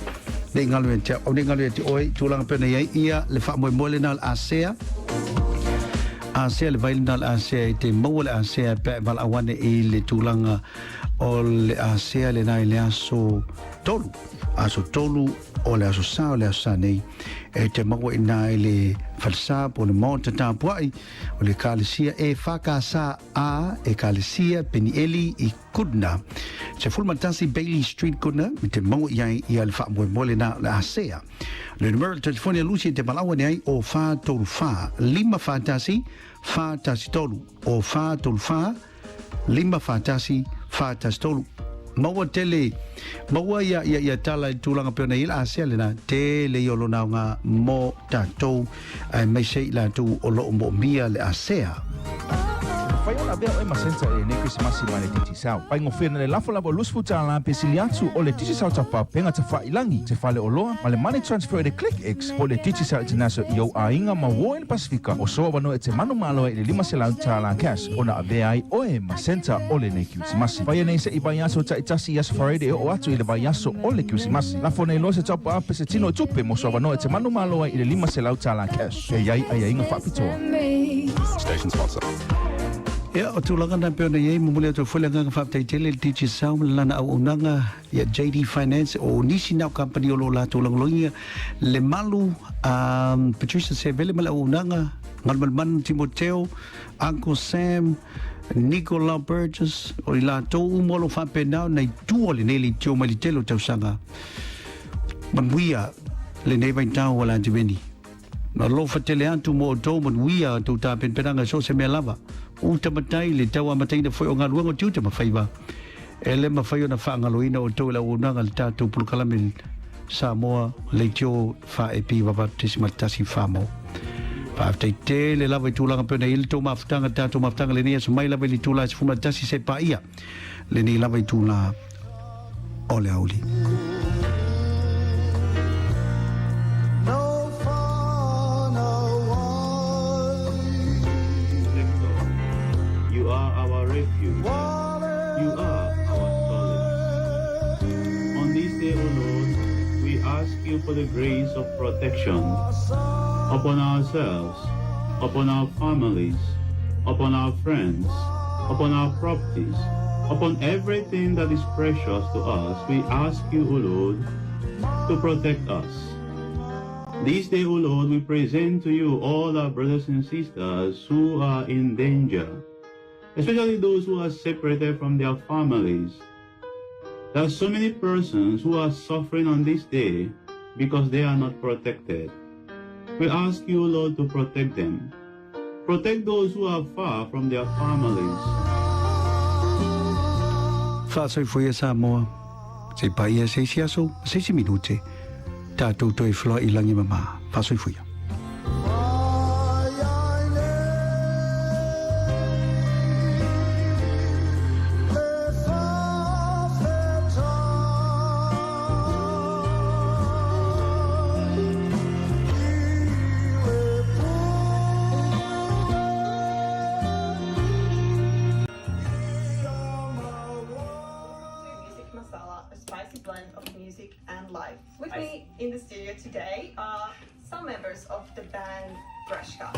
Nei galo ia te au, nei galo ia te oe, tulaga pei ona i ai ia le faamoemoe lena o le asea. Asea le vai lena o le asea e te maua le asea pe a e valaau ane i le tulaga o le asea lena i le aso 3. Aso 3 o le aso sa o le aso sa nei e te maua i nā i le falesa po o le maota tapuai o le Ekalesia e whakasa a Ekalesia Penieli i Goodna. 11 Bailey Street Goodna me te maua i ai ia le faamoemoe lena o le asea. Le numero o le telefoni a Lucy e te valaau ane ai o 434 541 413 o 434 541 413. Maua tele, maua ia, ia, ia tala i tulaga pei ona i ai le asea lena, tele ia o lona aoga mo tatou aemaise i latou o lo o moomia le asea. Mafai ona avea oe ma Santa i lenei Kerisimasi mai le Digicel. Faigofie na le lafo lava o $20 pe sili atu o le Digicel Top Up, pega tafailagi, se fale oloa, ma le money transfer i le KlickEx po o le Digicel International i ou aiga ma uo i le Pasifika o soa avanoa e te manumalo ai i le $500 cash ona avea ai oe ma Santa o lenei Kerisimasi. Faia nei se'i vaiaso ta'itasi i Aso Faraire e oo atu i le vaiaso o le Kerisimasi. Lafo nei loa se top up pe se tino i tupe mo soa avanoa e te manumalo ai i le $500 cash. E i ai aiaiga faapitoa. Station sponsor. Ia, o tulaga na pei ona i ai, momoli atu ai foi le agaga faafetai tele i le Digicel ma le lana auaunaga, ia JD Finance, o nisi na o kamupani o lo o latou lagolagoina le malu a Patricia Sevele ma le auaunaga, Galumalemana Timoteo, Uncle Sam, Nicolau Burgess, o i latou uma o lo o faapena ona i tua o lenei leitio mai le tele o tausaga. Manuia lenei vaitau o le Ativeni. Alofa tele atu mo outou, manuia a outou tapenapenaga i so o se mea lava. Uta matai le tauamataina foi o galuega o tiute ma faiva. E le mafai ona faagaloina outou i le auaunaga a le tatou polokalame Samoa Leitio 4AP 8.1 Whamo. Faafetai tele lava i tulaga pei ona i ai le tou mafutaga, le tatou mafutaga lenei aso mai lava i le itula e 11 se paia lenei lava itula o le aoauli. You are our refuge. You are our solace. On this day, O Lord, we ask you for the grace of protection upon ourselves, upon our families, upon our friends, upon our properties, upon everything that is precious to us. We ask you, O Lord, to protect us. This day, O Lord, we present to you all our brothers and sisters who are in danger, especially those who are separated from their families. There are so many persons who are suffering on this day because they are not protected. We ask you, Lord, to protect them. Protect those who are far from their families. Faasoifua ia Samoa, se i paia se isi aso ma se isi minute, tatou toe feloai i lagi mama. Faasoifua ia. Music Masala, a spicy blend of music and life. With me in the studio today are some members of the band Greshka.